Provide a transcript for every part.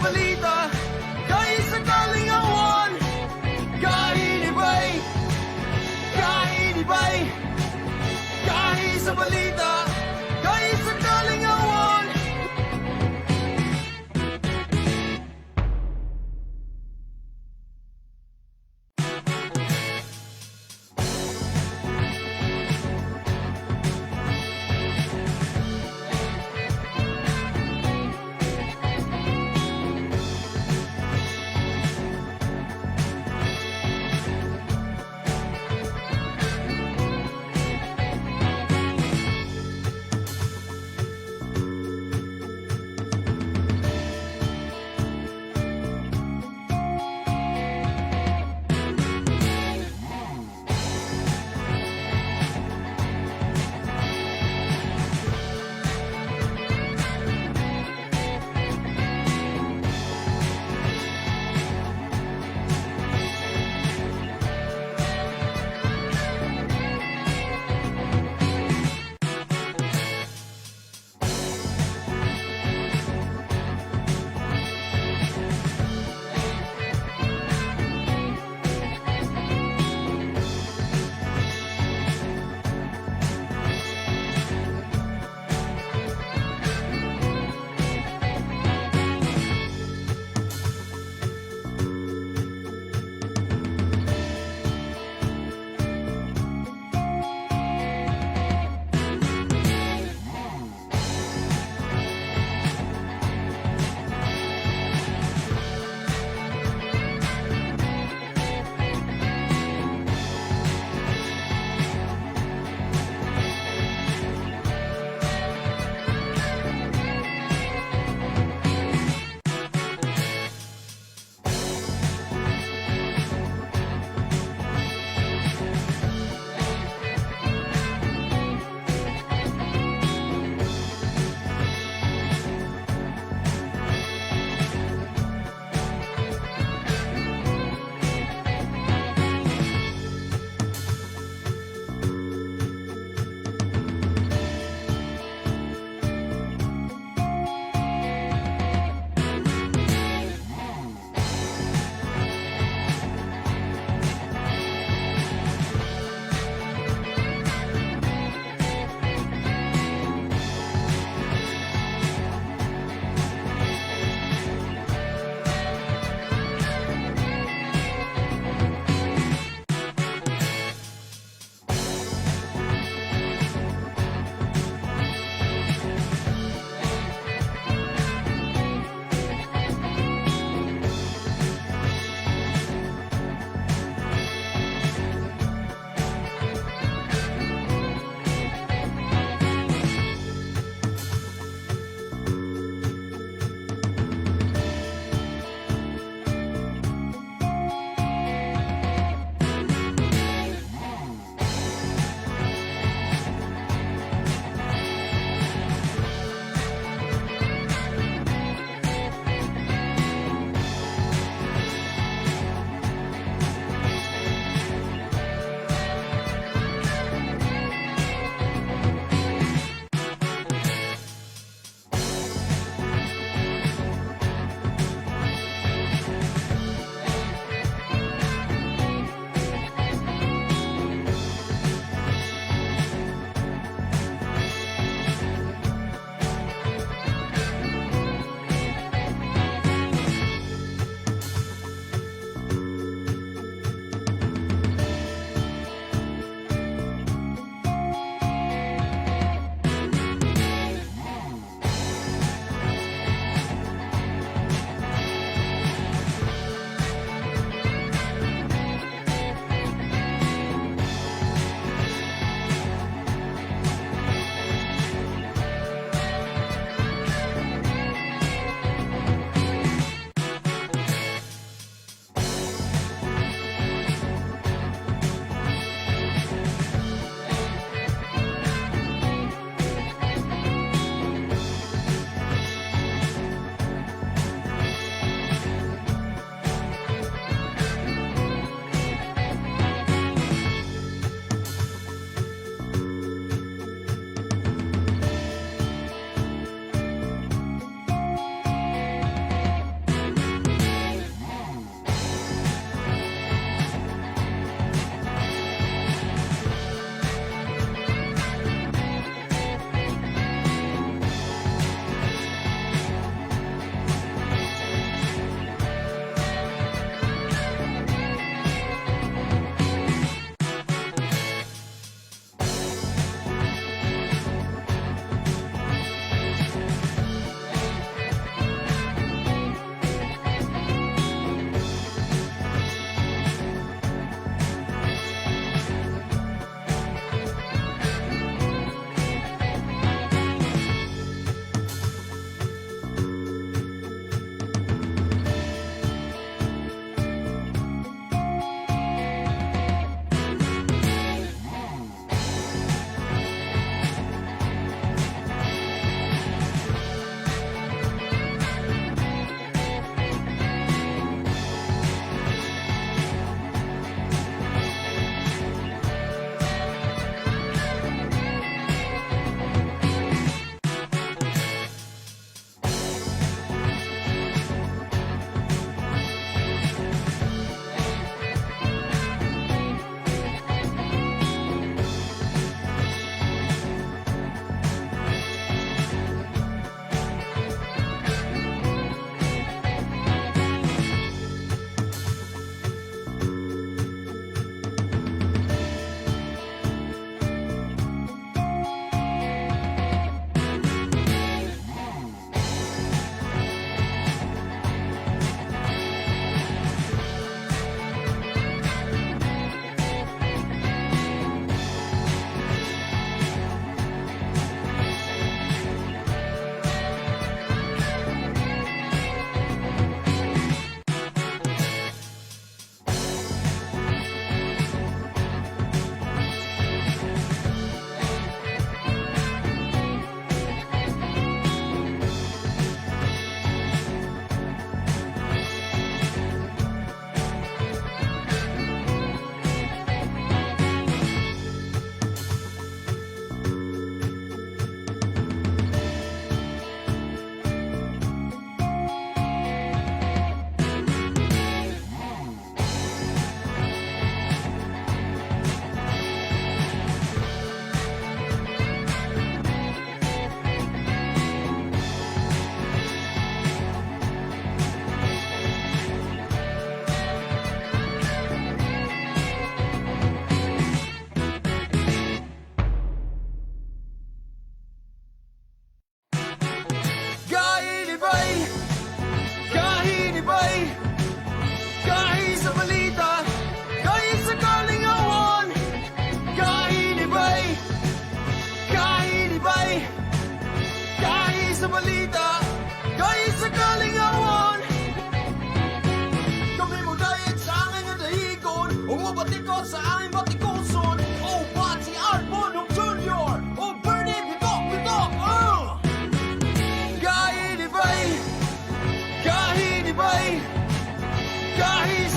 Balita, kay sa kalingawan. Kahinibay, kahinibay, kahi sa balita, kay sa kalingawan.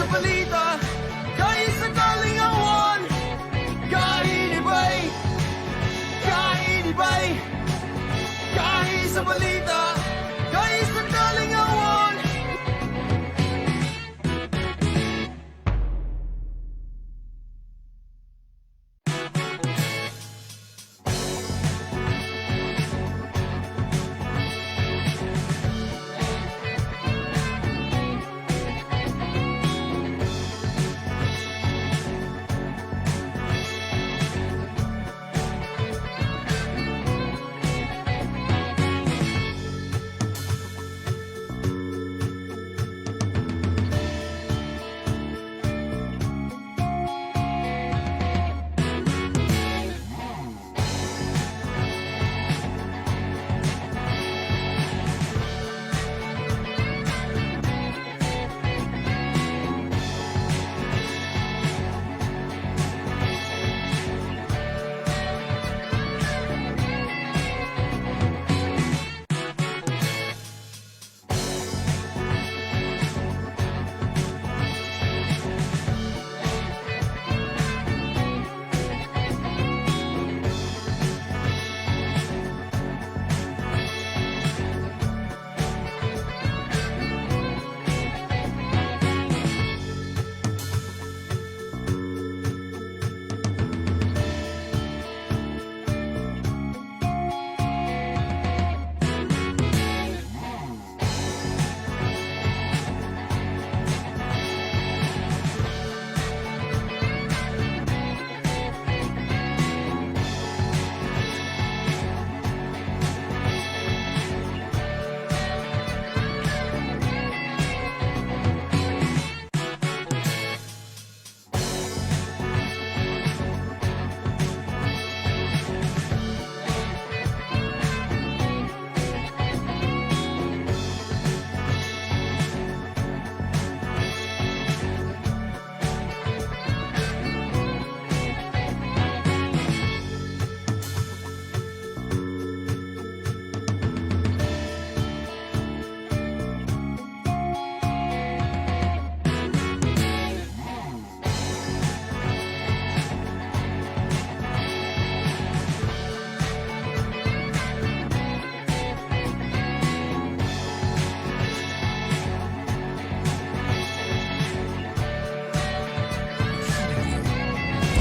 balita, gahi sa kalingawan. Kahinibay, kahinibay. Gahi sa balita, gahi sa kalingawan.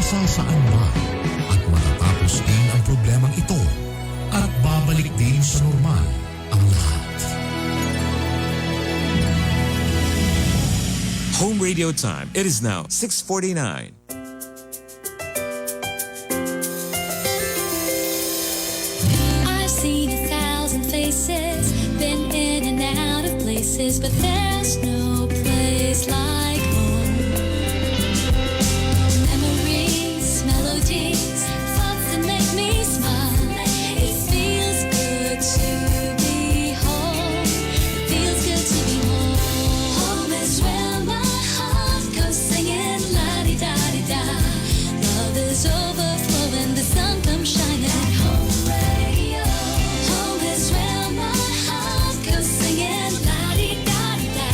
Pasasaan man at matatapos din ang problemang ito at babalik din sa normal ang lahat. Home radio time. It is now 6:49. I've seen a thousand faces, been in and out of places, but there's no place like home. Memories, melodies, thoughts that make me smile. It feels good to be home. It feels good to be home. Home is where my heart goes singing la di da di da. Love is overflowing, the sun comes shining. Home radio. Home is where my heart goes singing la di da di da.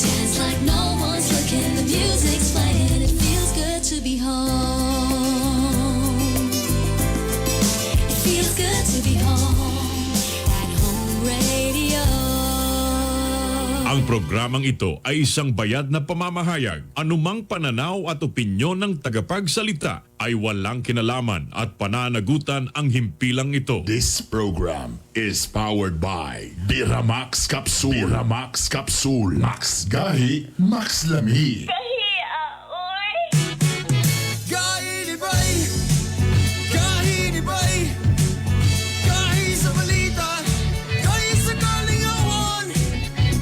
Dance like no one's looking, the music's playing. It feels good to be home. It feels good to be home at Home Radio. Ang programang ito ay isang bayad na pamamahayag. Anumang pananaw at opinyon ng tagapagsalita ay walang kinalaman at pananagutan ang himpilang ito. This program is powered by Biramax Capsule. Biramax Capsule. Max Gahi, Max Lami. Kahinibay, kahinibay. Gahi sa balita, gahi sa kalingawan.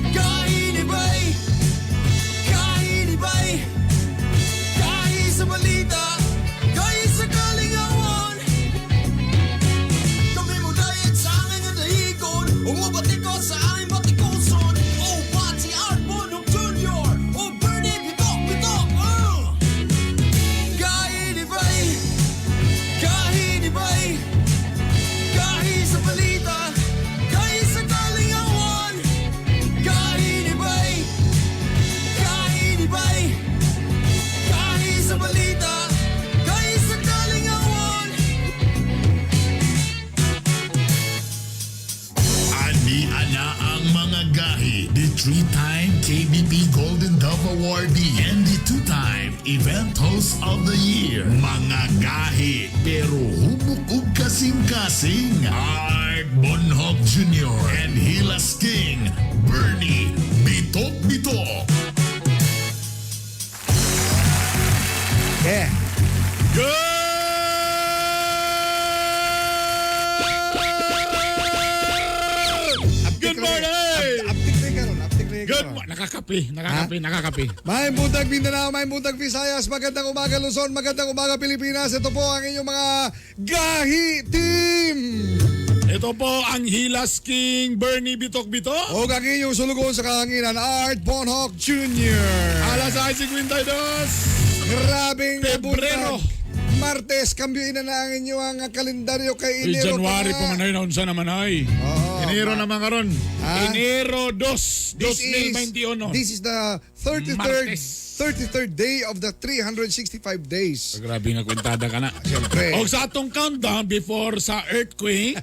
Kahinibay, kahinibay. Gahi sa balita, gahi sa kalingawan. Kami mo diet sa angin nga dahigon. Umubatikos sa aming batikuson. O Pati Art Bonong Jr. O Bernie Bidok. City, the three-time KBP Golden Dove Awardee and the two-time Event Host of the Year. Mga gahi, pero hubok ug kasing-kasing. Art Bonhoc Jr. and Hilas King, Bernie Bitok Bitok. Yeah. Good morning! Aptik na karon, aptik na Good karon. morning. Nakakape, nakakape, nakakape. Maayong buntag Mindanao, maayong buntag Visayas, magandang umaga Luzon, magandang umaga Pilipinas. Ito po ang inyong mga Gahi Team! Ito po ang Hilas King Bernie Bitok Bitok. O ang inyong sulugon sa kahanginan, Art Bonhoc Jr. Alas 6:52. Grabing Pebrero. buntag. Martes, kambyuin na na ang inyong kalendaryo kay Uy, Enero. January pa pa nga. man ay, naunsa naman ay. Oo. Enero naman karon. Ha? Enero 2, This is, 2021. this is the 33rd, Martes. 33rd day of the 365 days. Grabe nga kwentada ka na. Siyempre. O sa atong countdown before sa earthquake,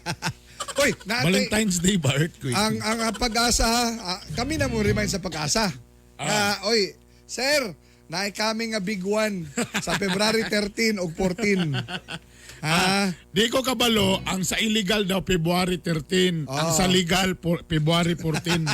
Uy, naatay, Valentine's Day ba earthquake? ang pag-asa, ha, kami na mo remind sa pag-asa. Ah. Oy, sir, naay kami nga big one sa February 13 o 14. Ha? Di ko kabalo, ang sa illegal daw February 13, ang Oo. sa legal February 14.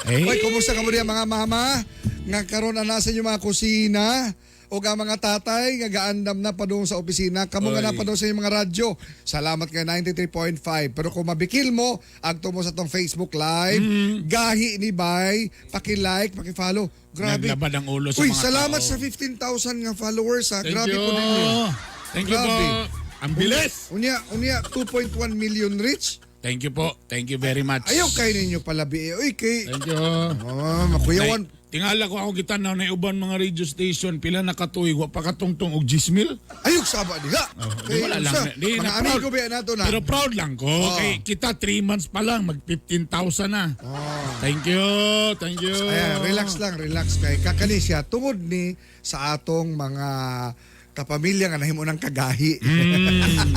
Eh? Oy, kumusta ka mo diya mga mama? Nga karon na nasa inyong mga kusina o ang mga tatay nga gaandam na padung sa opisina, kamo nga Oy. na padung sa inyong mga radyo. Salamat kay 93.5. Pero kung mabikil mo, agto mo sa tong Facebook Live, gahi ni Bay, paki-like, paki-follow. Grabe. Naglabad ang ulo sa Uy, mga salamat tao. sa 15,000 nga followers ha. Thank Grabe you. po ninyo. Thank you po. Grabe. Ang bilis. Unya, unya 2.1 million reach. Thank you po. Thank you very much. Ayaw kay ninyo palabi. eh. Uy, kay Thank you. Oh, makuyawan. Nay, tingala ko ako kita na uban mga radio station pila na katuig wa pa katungtong og 10,000. Ayok saba diha. Oh, Kay di wala lang. unsa, Di, mga na proud. amigo ba nato na. Pero proud lang ko. Kay kita 3 months pa lang mag 15,000 na. Thank you. Thank you. Ayan, relax lang, relax kay kakani siya tungod ni sa atong mga kapamilya nga nahimo ng kagahi.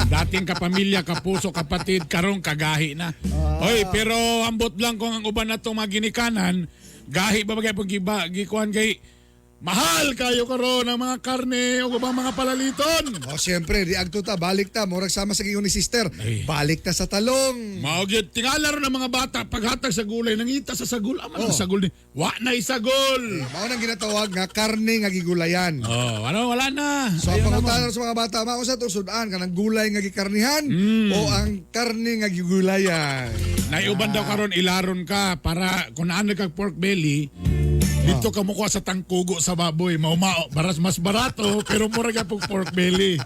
Dating kapamilya, kapuso, kapatid, karong kagahi na. Oy, pero ambot lang kung ang uban natong mga ginikanan, gahi ba bagay pag giba, gikuan kay mahal kayo karon ang mga karne o ubang mga palaliton. O siyempre, di agto ta, balik ta, murag sama sa gigon ni sister. Ay. Balik ta sa talong. Mao gyud tingala ron ang mga bata paghatag sa gulay nangita sa sagol aman Oh. ang sagol ni wa na isagol. Mao nang ginatawag nga karne nga gigulayan. Oh, ano wala na. So ang Ayaw na mo. pangutana sa mga bata, mao sa itong sudan kanang gulay nga gikarnihan o ang karne nga gigulayan. Naiuban daw karon ilaron ka para kung naano kag pork belly, dito ka mukuha sa tangkugo sa baboy. Maumao, baras mas barato pero mura ka pog pork belly.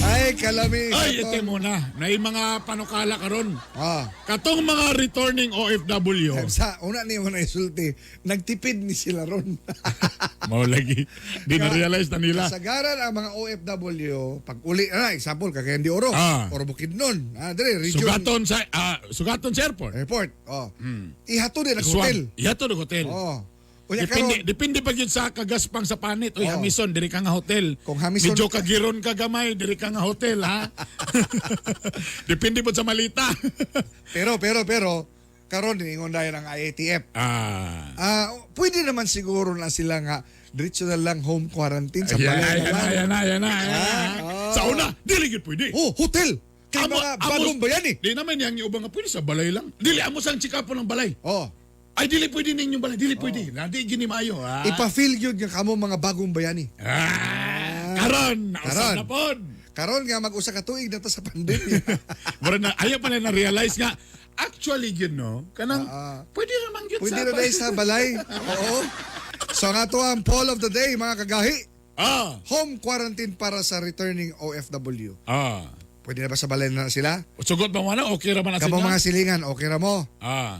Ay, kalami. Ay, ite muna. Nay mga panukala karon. Ah. Katong mga returning OFW. Sa una ni mo na isulti, nagtipid ni sila ron. Mao lagi. Di na realize na nila. Kasagaran ang mga OFW pag uli na example Cagayan de Oro Ah. or Bukidnon, dire region Sugaton sa airport. airport. Oh. Ihato din ang hotel. Ihato ng hotel. Oh. Unya Depende, karon depende pa yun sa kagaspang sa panit. Uy, Oo. Hamison, diri ka nga hotel. Kung Hamison Medyo ka- kagiron ka gamay, diri ka nga hotel, ha? Depende po sa malita. pero pero pero karon niingon dayon ang IATF. ah. Ah, pwede naman siguro na sila nga diretso na lang home quarantine sa Ayan, balay na ayan, lang. ayan, ayan, ayan. Ah. Sa una, dili gyud pwede. Oh, hotel. Kay mga bagong bayani. Di naman yang ubang nga pwede sa balay lang. Dili amo sang chikapo ng balay. Oh. Ay dili pwede ninyong balay, dili pwede. Na di gini maayo, ha. Ipa-feel gyud nga kamo mga bagong bayani. Ah, karon, Karon. nausap na pod. Karon nga mag-usa ka tuig na ta sa pandemya. Mura na ayaw pa na na-realize nga actually yun no kanang pwede naman yun Pwede sa na dahil sa balay. Oo. So nga to ang poll of the day, mga kagahi. ah Home quarantine para sa returning OFW. ah Pwede na ba sa balay na sila? Sugot ba mo na okay ra man na Kamo sila? mga silingan, okay ra mo? ah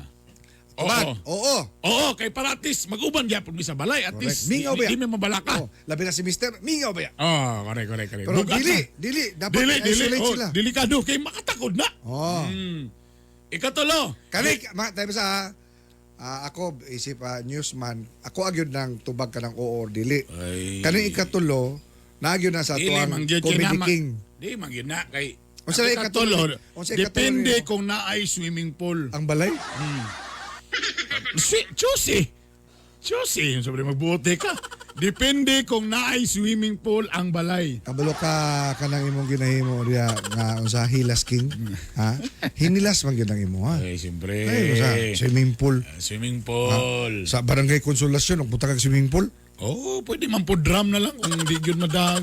Oo. Tubag? Oo. Oo, kay para at least mag-uban gyapon mi sa balay at Correct. least Mingaw ba di, yan? di may mabalaka. Oh, labi na si Mister, mingaw ba yan? Oh, correct, correct, correct. Pero Bugat dili, na. dili. Dapat Dili, dili. isolate Oh, sila. delikado kay makatakod na. Oh. Ikatulo. Kani, ma, tayo sa ako isip newsman, ako agyod ng tubag ka ng oo or dili. Ay. Kani ikatulo, naagyo na sa Dili ato ang man gyud kay comedy na ma- king. Di man gyud na kay Unsa ang na ikatulo? ikatulo, Unsa ikatulo depende nimo? kung naay swimming pool. Ang balay? Si, choosy. Choosy. Sobre magbuote ka. Depende kung naay swimming pool ang balay. Kabalo ka kanang imong ginahimo diya nga unsa Hilas King, ha? Hinilas man gyud ang imo, ha. Ay, siyempre. Ay, sa swimming pool. Swimming pool. Sa Barangay Consolacion, nagpunta kag swimming pool. Oh, pwede man po drum na lang kung di gyud madag.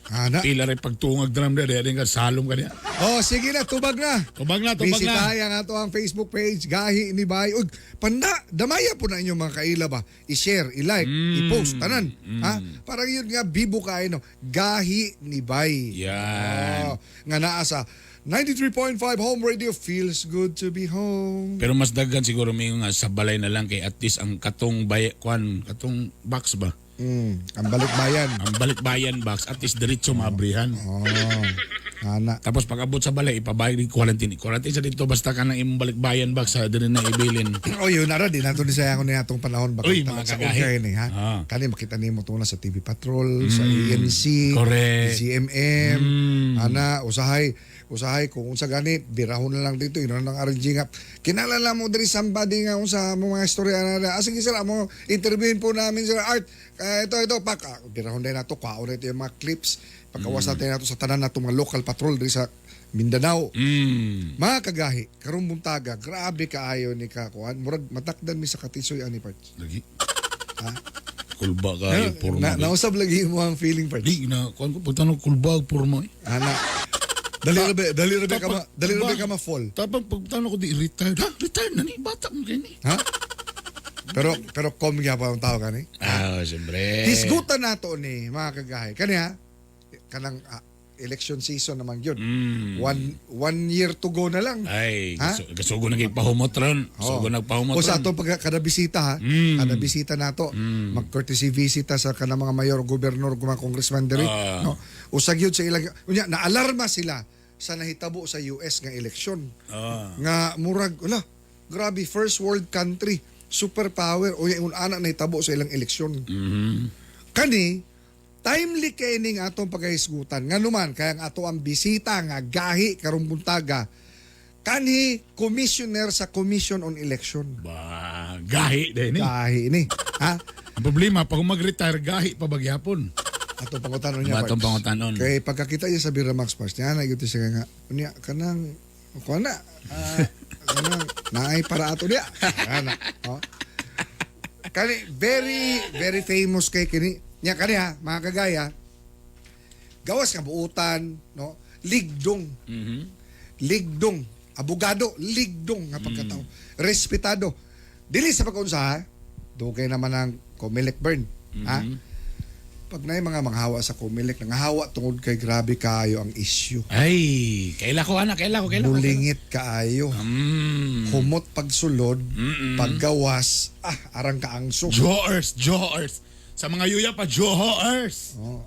Ana. Pila rin pagtungag drum diya, diya ka salom ka niya. Oh, sige na, tubag na. Tubag na, tubag na. Bisitahin ang ato ang Facebook page, Gahi ni Bay. Ug panda, damaya po na inyong mga kaila ba. I-share, i-like, i-post, tanan. Ha? Parang yun nga, bibo kayo, no? Gahi ni Bay. Yan. Oh, nga naa sa 93.5 Home Radio, feels good to be home. Pero mas daghan siguro may nga sa balay na lang kay at least ang katong bay kwan, katong box ba? Ang balikbayan. Ang balikbayan box at least diretso maabrihan. Oh, ana. Tapos pag abot sa balay ipabayad din quarantine. Quarantine sa dito basta ka nang imong balikbayan box sa diri na ibilin. O yun, nara, di nato ni saya ko niya atong panahon. Baka Uy, mga sa kagahi. ugay ni, ha? Ah. Kani makita nimo to na sa TV Patrol, sa ANC, Correct. GMM, ana, usahay, usahay kung unsa gani, birahon na lang dito, yun ang RNG nga. Kinala lang mo diri somebody nga unsa mo mga istorya na na. Ah, sige sir, amo interviewin po namin sir Art. Ah, ito ito pak, ah, birahon din nato, kwaon na ito yung mga clips. Pagkawas natin nato sa tanan nato mga local patrol diri sa Mindanao. Mga kagahi, karong buntaga, grabe kaayo ni kakuan. Murag matakdan mi sa katisoy ani parts. Lagi. Kulba ka eh, porma. Na, nausab lagi mo ang feeling parts. Di na kuan ko pagtanong kulba og porma. Eh. Ana. Dali ra ba, dali ra ba ka ma, dali ra ba ka ma fall. Tapos pagtanong ko di retired. Ha, retired na ni bata mo kini. Ha? Pero pero kom gyapon ang tao kani. Ah, siyempre. Hisgutan nato ni mga kagahi. Kani ha, kanang election season naman yun. One year to go na lang. Ay, Ha? kasugo na pahumot ron. Oo. Sugo nagpahumot O sa ron. atong pagka, kada bisita ha, kada bisita nato, mag-courtesy visita sa kanang mga mayor, gobernador, mga congressman diri, no. Usag yun sa ilang unya naalarma sila sa nahitabo sa US nga eleksyon. Nga murag wala, grabe first world country, superpower unya ingon ana nahitabo sa ilang eleksyon. Kani timely kay ning atong pagkahisgutan. Nganuman kaya ang ato ang bisita nga gahi karong buntaga kanhi commissioner sa Commission on Election. Ba, gahi din eh. Gahi ni. Ha? Ang problema, pag mag-retire, gahi pa bagyapon. Ato pangutanon niya. Atong Pards. pangutanon. Kay pagkakita niya sa Bira Max Pards, niya na gyud siya nga unya kanang kuan na. Kanang naay para ato niya. Ana. Oh. Kani very very famous kay kini. Nya kani ha, mga kagaya. Gawas nga buutan, no? Ligdong. Ligdong. Abogado, ligdong nga pagkatao. Respetado. Dili sa pagkaunsa ha. Dugay naman ang Comelec burn. Ha? Pag naay mga manghawa sa Comelec, nangahawa tungod kay grabe kaayo ang issue. Ay, kaila ko anak, kaila ko, kaila ko. Bulingit kaayo. Humot pagsulod, paggawas, arang kaangso. Joers, Joers. Sa mga yuya pa, Joers. Oh.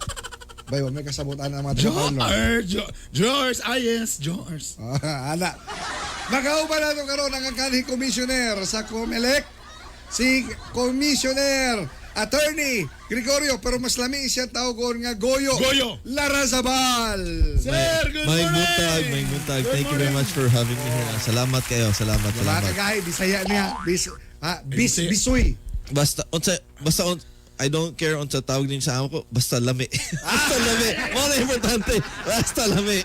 Bay, wa may kasabotan ang mga taga-Paulo. Joers, Joers, ah yes, Joers. Ah, ana. Makauban nato karon ang kanhi commissioner sa COMELEC, si Commissioner Attorney Gregorio, pero mas lami siya tawgon nga Goyo. Goyo. Larrazabal. Sir, good May morning! buntag, may buntag. Good Thank you very morning. much for having me here. Salamat kayo, salamat, Mga salamat. kagahi, Bisaya niya. Bis, ha, bis, Bisaya. bisoy. Basta, unsa, basta, I don't care unsa tawag ninyo sa amo ko, basta lami. Basta lami. Mo na importante. Basta lami.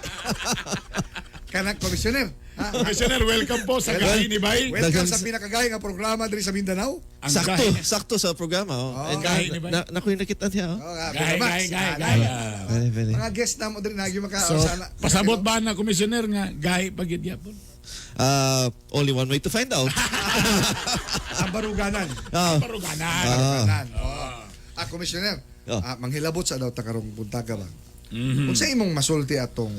Kanang commissioner. Ha? Commissioner, welcome po sa Gahi ni Bay. Welcome Daghang- sa pinakagahi nga programa diri sa Mindanao. Ang Sakto, gahi. sakto sa programa. Oh. And Gahi ni Bay. na, na, na, nakita niya. Oh. Oh, nga, Gahi, Max. gahi, gahi, Ah, gahi. Very, very. Mga guest na mo diri nagi maka So, sana- pasabot ba na, Commissioner, nga gahi pag gyapon? Only one way to find out. Ang baruganan. Ah, Paruganan. Baruganan. Oh. Ah, commissioner. Oh. Ah, manghilabot sa daw ta karong buntaga ba? Unsa imong masulti atong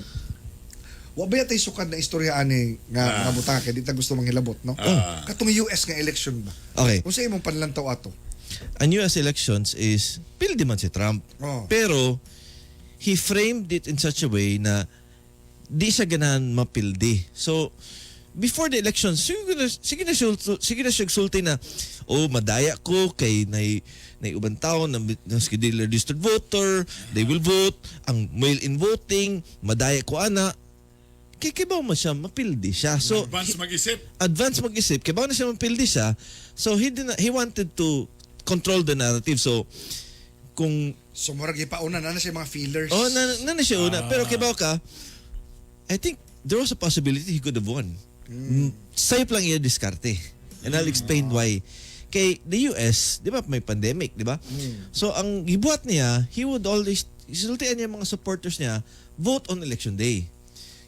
wa ba tay sukad na istorya ani nga mga butanga kay di ta gusto manghilabot, no? Katong US nga election ba? Okay. Unsa imong panlantaw ato? Ang US elections is pildi man si Trump. Oh. Pero he framed it in such a way na di siya ganahan mapildi. So before the election, sige na siya sulti na oh madaya ko kay nay nay ubang tao na na dili registered voter, they will vote, ang mail-in voting, madaya ko ana. Kay kibaw man siya mapildi siya. So Advance mag-isip. Advance mag-isip, kay na siya mapildi siya. So he did not, he wanted to control the narrative. So kung So murag ipauna na na siya mga feelers. Oh, na siya una. Pero kibaw ka, I think there was a possibility he could have won. Sayop lang iya diskarte. And I'll explain why. Kay the US, di ba may pandemic, di ba? So ang gibuhat niya, he would always, isultian niya mga supporters niya, vote on election day.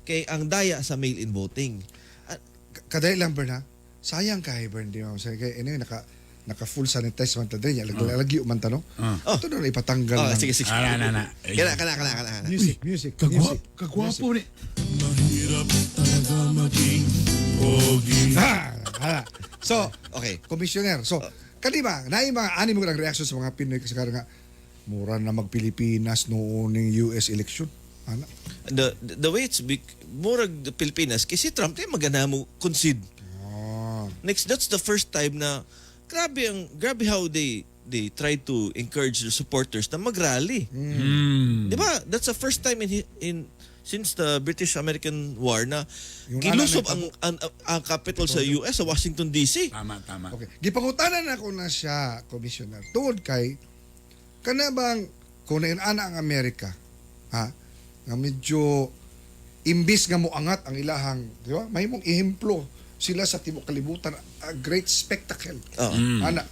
Kay ang daya sa mail-in voting. At, Kadali lang, Bern, ha? Sayang kay Bern, di ba? Say, kay, anyway, naka full sanitize man ta diri, lagyo man ta, no? Oh. Ito na ipatanggal Oh, ng sige, sige. Ah, na, na, na. Kana, kana, kana, kana, kana. Music, music, Kagwapo, music. kagwapo ni. Mahirap talaga maging pogi. Ah, ah. So, Okay. commissioner. So, kani ba, naay mga ani mo lang reaction sa mga Pinoy kasi karon nga mura na magpilipinas noon ning US election. Ana. The way it's big, murag the Pilipinas, kasi Trump, di magana mo concede. Next, that's the first time na grabe how they try to encourage the supporters na mag-rally. Di ba? That's the first time in since the British-American War na Yung gilusob ana ang capital sa US, sa Washington DC. Tama, tama. Okay. Gipangutanan ako na siya, commissioner. Tungod kay kana bang kung ana ang Amerika, ha? Nga medyo imbis nga moangat ang ilahang, di ba? Mahimong ehemplo sila sa tibuok kalibutan, a great spectacle. Oo. Ana,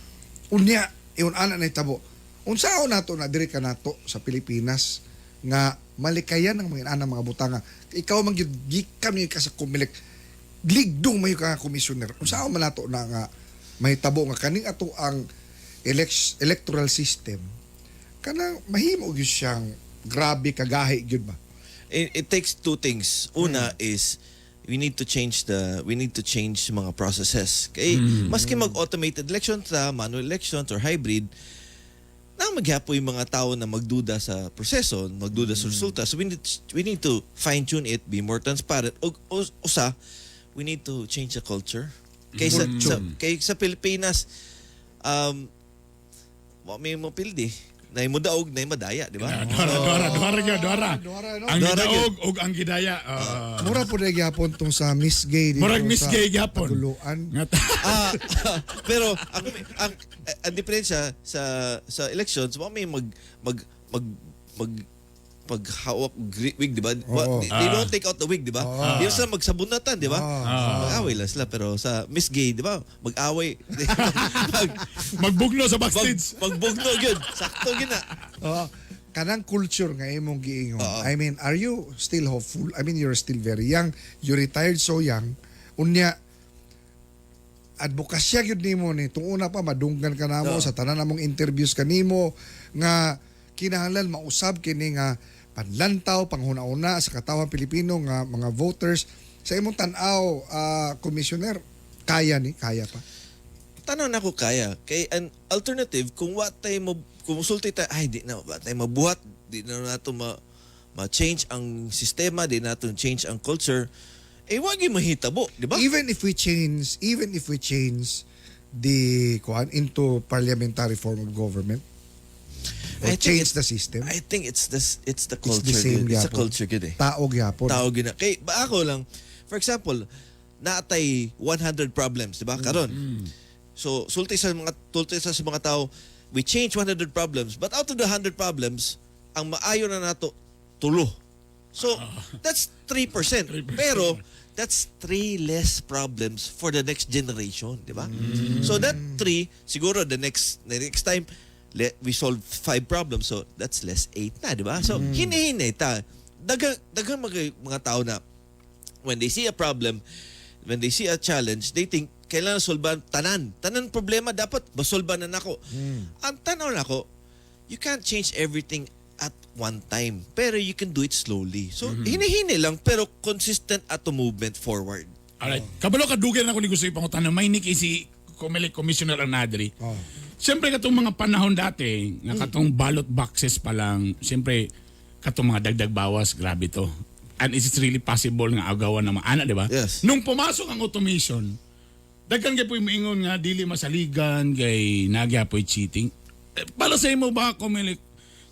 unya ingon ana na itabo. Unsaon nato na diri ka nato sa Pilipinas nga malikayan ang mga ana mga butanga. Ikaw man gyud gikan ka sa Comelec. Ligdong mayo ka nga commissioner. Unsaon man nato na nga mahitabo nga kaning ato ang electoral system kanang mahimo gyud siyang grabe kagahi gyud ba? It takes two things. Una is we need to change mga processes. Kay maski mag-automated election ta, manual elections or hybrid, na maghapo yung mga tao na magduda sa proseso, magduda sa resulta. So we need to fine-tune it, be more transparent. O usa, we need to change the culture. Kay sa Pilipinas, wa may mo pildi. Nay mo daog, nay madaya, di ba? Dora, dora, dora, dora, dora. Dora, no? Ang Dora, gidaog ug ang gidaya. Ah. Mura po na gyapon tong sa Miss Gay dito Murag Miss sa Gay gyapon. Taguluan. Ah, pero ang diferensya sa elections, wa may mag mag mag mag paghawak og wig, di ba? They don't take out the wig, di ba? Di sila magsabunatan, di ba? Mag-away lang sila pero sa Miss Gay, di ba? Mag-away. Magbugno sa backstage. Magbugno gyud. Sakto gyud na. Oo. Kanang culture nga imong giingon. I mean, are you still hopeful? I mean, you're still very young. You retired so young. Unya, advokasya gyud nimo ni tung una pa madunggan ka namo sa tanan namong interviews kanimo nga kinahanglan mausab kini nga panlantaw panghuna-una sa katawhan Pilipino nga mga voters. Sa imong tan-aw, commissioner, kaya ni kaya pa? Tanaw na ko kaya. Kay an alternative, kung wa tay mo kung musulti ta, ay, di na wa tay mabuhat, di na nato ma ma-change ang sistema, di nato change ang culture, eh wa gyud mahitabo, di ba? Even if we change the kuan into parliamentary form of government or I think change the system, I think it's the it's culture. The same Gyud. It's a gyapon. culture gyud eh. Tao gyapon. Tao gyud na. Kay ba ako lang, for example, naatay 100 problems, di ba? Karon. So sulti sa mga tao, we change 100 problems, but out of the 100 problems, ang maayo na nato tulo. So that's 3%. Pero that's 3 less problems for the next generation, di ba? So that 3, siguro the next time we solve 5 problems, so that's less 8 na, di ba? So hinihini ta. Daghang daghang mga tao na when they see a problem, when they see a challenge, they think kailangan solban tanan. Tanan problema dapat masolban na nako. Ang tanaw nako, you can't change everything at one time. Pero you can do it slowly. So, hinihini lang pero consistent ato movement forward. Alright. Kabalo ka dugay na ako ni gusto ipangutana. May ni si Comelec Commissioner Anadri. Oh. Siyempre katong mga panahon dati, nga katong ballot boxes pa lang, siyempre katong mga dagdag bawas, grabe to. And is it really possible nga agawan ng mga anak, di ba? Yes. Nung pumasok ang automation, daghan kay po moingon nga dili masaligan kay nagyapoy cheating. Eh, para sa imo ba, Comelec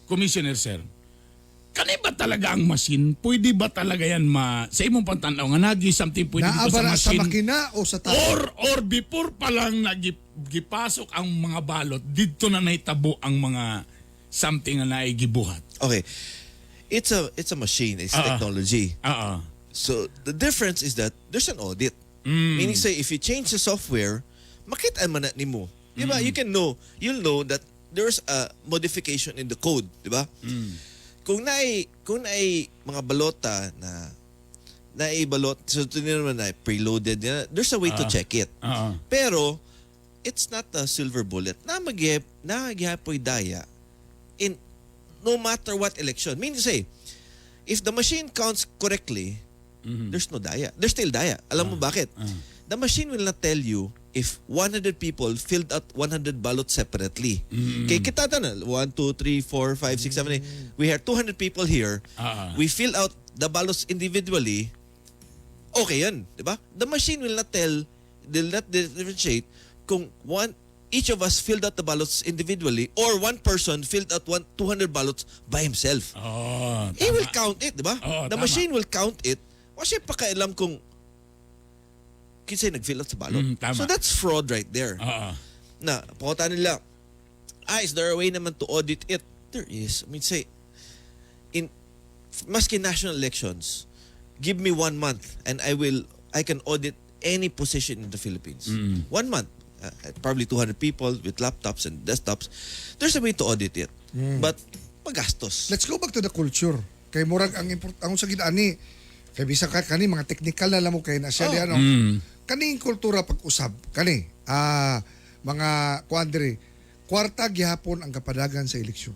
Commissioner sir? Kani ba talaga ang machine? Pwede ba talaga yan ma... Sa imong pantanaw nga nagi something pwede Naa dito ba sa na sa machine? makina o sa tao? Or before pa lang nagipasok ang mga balot, dito na nahitabo ang mga something na naigibuhat. Okay. It's a machine, it's technology. Oo. So the difference is that there's an audit. Meaning say if you change the software, makita man na nimo. Di ba? You can know, you'll know that there's a modification in the code, di ba? Kung naay mga balota na naay balot, so tinignan naman na preloaded, na, there's a way to check it. Oo. Pero it's not a silver bullet. Na nagyapoy daya in no matter what election. Meaning to say, if the machine counts correctly, there's no daya. There's still daya. Alam mo bakit? The machine will not tell you if 100 people filled out 100 ballots separately. Kay kita na 1, 2, 3, 4, 5, 6, 7, 8. We have 200 people here. We fill out the ballots individually. Okay yun, di ba? The machine will not tell, will not differentiate kung one each of us filled out the ballots individually or one person filled out 200 ballots by himself. Oh, He will count it, di ba? Oo, The tama. machine will count it. Wa siya pakailam kung kinsay nag-fill out sa ballot. Tama. So that's fraud right there. Oo. Na, pakota nila, is there a way naman to audit it? There is. I mean, say, in maski national elections, give me one month and I can audit any position in the Philippines. One month. Probably 200 people with laptops and desktops. There's a way to audit it. But, magastos. Let's go back to the culture. Kay murag ang import ang sa ani kay bisan ka kani mga technical na lang mo kay na siya di ano. Kaning kultura pag-usab kani mga kuan diri kwarta gihapon ang kapadagan sa eleksyon.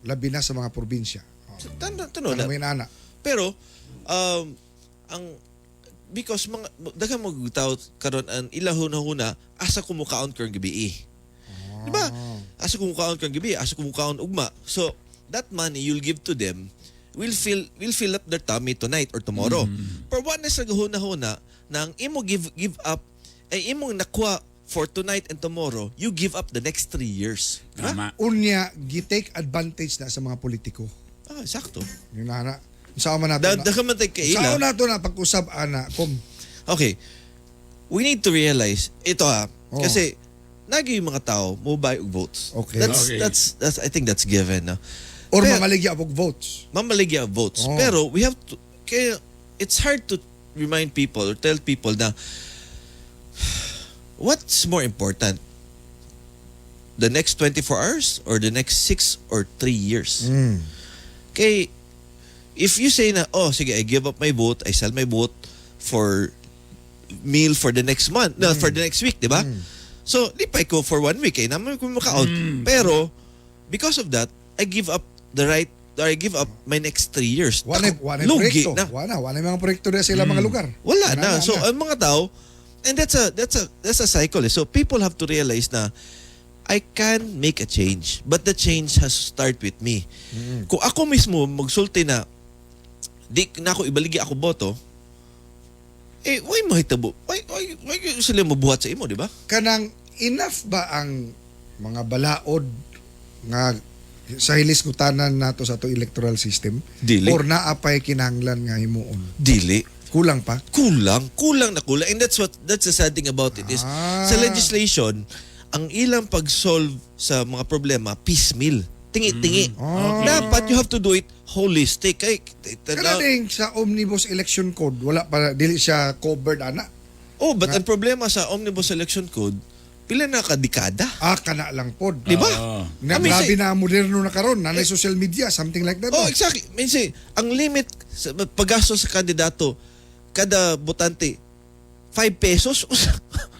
Labi na sa mga probinsya. Oh. Tano Ano na. may nana? Pero ang because mga daghang mga tao karon ang ilahuna-huna asa ko mukaon karong gabi. Di ba? Asa ko mukaon karong gabi, asa ko mukaon ugma. So that money you'll give to them will fill up their tummy tonight or tomorrow. Pero wa na sa gahuna-huna na ang imo give give up ay imong nakuha for tonight and tomorrow, you give up the next 3 years. Di ba? Tama. Unya gi-take advantage na sa mga politiko. Ah, sakto. Yung nana. Saan man nato na? Daghan man tay kaila. Saan nato na pag-usab ana kom? Okay. We need to realize ito ha. Oh. Kasi nagi yung mga tao mo buy og votes. Okay. That's that's that's I think that's given, no. Or Pero- mamaligya og votes. Mamaligya og votes. Oh. Pero we have to kaya it's hard to remind people or tell people na what's more important? The next 24 hours or the next 6 or 3 years? Kay if you say na, "Oh, sige, I give up my vote, I sell my vote for meal for the next month, no, for the next week," di ba? So, lipay ko for one week, eh, naman ko makaon. Pero, because of that, I give up the right, or I give up my next 3 years. Wala Ako, wala lugi proyekto. na. Wala mga proyekto na sila mga lugar. Wala na. So, na. ang mga tao, and that's a cycle, eh. So, people have to realize na I can make a change, but the change has to start with me. Kung ako mismo magsulti na di na ako ibaligi ako boto, eh, why mahitabo? Why sila mabuhat sa imo, di ba? Kanang enough ba ang mga balaod nga sa hilisgutanan nato sa ato electoral system? Dili. Or naa pay kinahanglan nga himuon? Dili. Kulang pa? Kulang, kulang na kulang. And that's the sad thing about it is sa legislation, ang ilang pag-solve sa mga problema piecemeal. Tingi-tingi. Dapat you have to do it holistic. Kay Kana ding sa Omnibus Election Code, wala pa, dili siya covered ana. Oh, but ang problema sa Omnibus Election Code, pila na ka dekada? Ah, kana lang pod. Di ba? Na, I mean, grabe say- na moderno na karon, nanay social media, something like that. Oh, Oh, exactly. I mean, say, ang limit sa paggasto sa kandidato kada botante 5 pesos.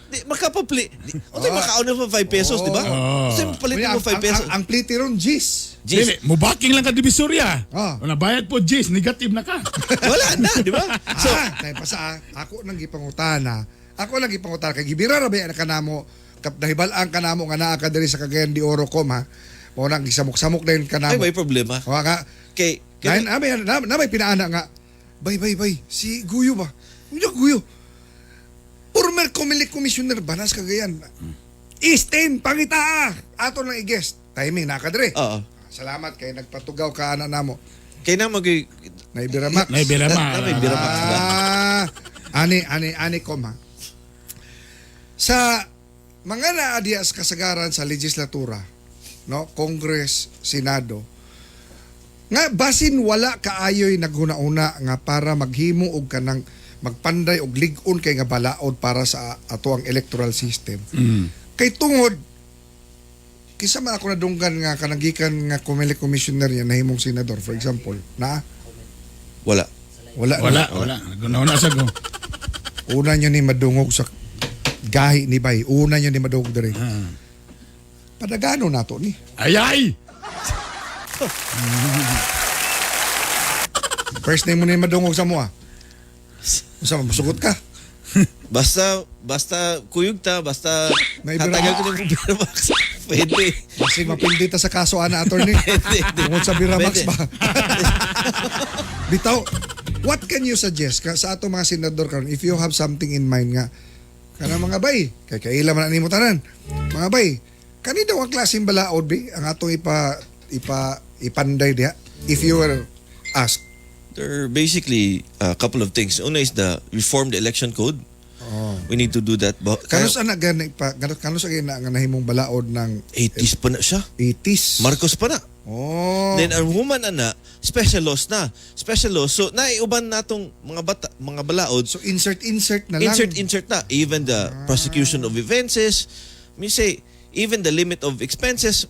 Di makapapli. Di, unsay makaon mo 5 pesos, di ba? Oh. Unsay palit mo 5 pesos? Ang plite ron, Gis. Jeez. Dili, mubaking lang ka Divisoria. Ah. O nabayad po, Gis, negative na ka. Wala na, di ba? So, tayo pa sa ako nang gipangutana. Ako lang gipangutana kay gibira ra ba ka kanamo kap nahibal-an kanamo nga naa ka diri sa Cagayan de Oro kom ha. Mao nang gisamok-samok dayon kanamo. Ay, may problema. Wa ka. Kay, kay Na, na, na, may pinaana nga. Bay bay bay, si Guyo ba? Unya Guyo. Former Comelec Commissioner ba nas Cagayan? Eastin pangita. Ato lang i-guest. Timing na ka diri. Oo. Salamat kay nagpatugaw ka ana namo. Kay na mag Naibiramax. Naibirama. Na may Biramax ba? Ah, ani ani ani ko ma. Sa mga naadiya sa kasagaran sa legislatura, no, Congress, Senado, nga basin wala kaayoy naghuna-una nga para maghimo og kanang magpanday og lig-on kay nga balaod para sa ato ang electoral system. Kay tungod kisa man ako nadunggan nga kanang gikan nga Comelec commissioner niya nahimong senador, for example, na Wala. wala Wala, na. wala. Naghuna-una sa ko. Una nyo ni madungog sa gahi ni Bay. Una nyo ni madungog diri. Padagano nato ni. Ay, ay! First name mo ni madungog sa mua. Unsa man musugot ka? Basta basta kuyog ta, basta May bira- hatagan ko ng Biramax. Pwede. Kasi mapildi ta sa kaso ana, attorney. Pwede. Tungod sa Biramax Pwede. ba? Bitaw, what can you suggest ka sa ato mga senador karon if you have something in mind nga kana mga bay kay kaila man ani mo tanan mga bay kani daw ang klaseng balaod bi ang atong ipa ipa ipanday diha if you were asked? There are basically a couple of things. Una is the reform the election code. We need to do that. Kanus ana gani pa kanus ang ina nga nahimong balaod ng 80s pa na siya. 80s? Marcos pa na. Oh. Then ang human ana, special laws na. Special laws. So naiuban natong mga bata, mga balaod. So insert insert na lang. Insert insert na even the prosecution of offenses. Me say even the limit of expenses,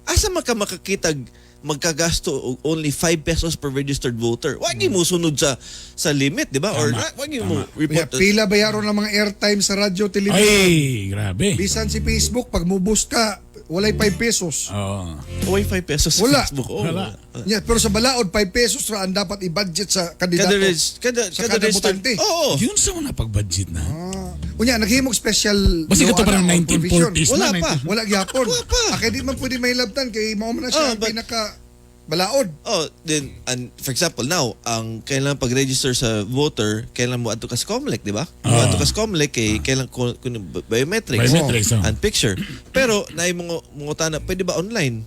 asa man ka makakitag magkagasto og only 5 pesos per registered voter? Wag mo sunod sa limit, di ba? Or wag mo Yeah, report. pila ba yaron ng mga airtime sa radyo, television? Ay, grabe. Bisan si Facebook pag mubus ka, walay 5 pesos. Oo. Oy, 5 pesos sa Wala. Facebook. Oh, Wala. Yeah, pero sa balaod 5 pesos ra ang dapat i-budget sa kandidato. Kada Sa kada registered. botante. Oo. Yun sa mga pag-budget na. Ah. Unya naghimog special Basta law ito parang ana or provision. 1940s Wala na. pa. Wala gyapon. Wala pa. Ah, kay di man pwede mahilabtan kay mao man na siya Ah, ang pinaka balaod. Oh, then and for example now, ang kailangan pag-register sa voter, kailangan mo adto ka sa COMELEC, di ba? Mo adto ka sa COMELEC kay kailangan kun biometrics, Biometrics, oh. and picture. Pero naay mga mangutana, pwede ba online?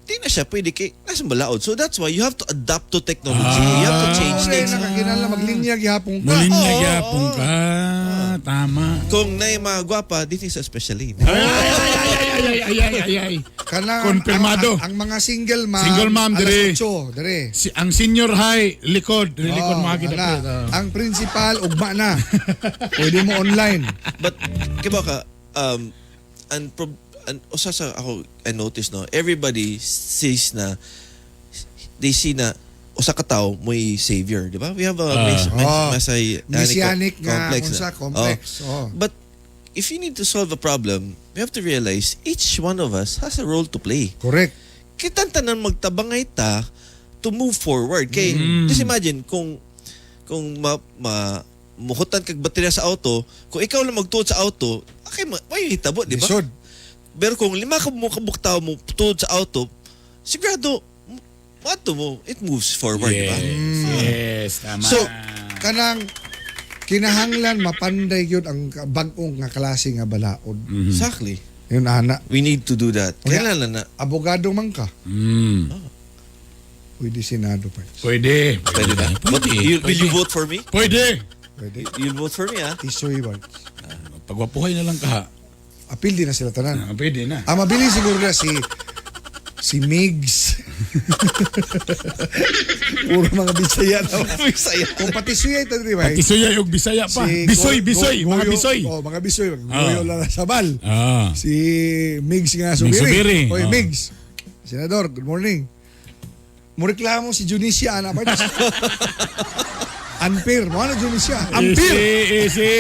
Di na siya pwede kay nasa balaod. So that's why you have to adapt to technology. You have to change Ore things. nakakinala maglinya gyapon ka. Muling Oo, nagyapon oo. ka. Tama. Kung naay mga gwapa, dito sa special lane. Ay, ay, ay, ay, ay, ay, ay, ay, ay. Kanang Konfirmado. Ang mga single ma'am. Single ma'am, alas dire. 8, dire. Si, ang senior high, likod. Likod Oh, mga kita. ana. Ang principal ugma na. Pwede mo online. But kiba ka and and usa sa ako I notice, no, everybody sees na they see na usa ka tawo mo'y savior, di ba? We have a Oh. messianic Messianic nga complex. unsa, na. complex. Oh. Oh. But if you need to solve a problem, we have to realize each one of us has a role to play. Correct. Kitang tanan magtabangay ta to move forward. Kay just imagine kung ma muhutan kag baterya sa auto, kung ikaw lang magtuod sa auto, okay, way hitabo, di ba? Lisod. Pero kung lima ka mo kabuk tao mo tuod sa auto, sigurado mo mo, it moves forward, di ba? Yes, tama. So, Kanang kinahanglan mapanday gyud ang bag-ong nga klase nga balaod. Exactly. Yun ana. We need to do that. Okay. Kailangan na. Abogado man ka. Pwede Senado pa. Pwede. Pwede ba? Pwede. Will you vote for me? Pwede. Pwede. You'll vote for me, ah? Tisoy ba? Pagwapuhay na lang ka. Ha. Apil din na sila tanan. Ah, pwede na. Ang mabili siguro na si si Migs. Puro mga Bisaya na. Bisaya. Kung pati suya ito, di ba? Pati suya og Bisaya pa. Si Bisoy, bisoy, mga Goyo- bisoy. Oh, mga bisoy. Goyo lang sabal. Ah. Si Migs nga Subiri. Subiri, Oy, oh. Migs. Senador, good morning. Mureklamo si Junisia, ana pa. Unfair. Mo ano Junisia? Unfair. Easy, easy.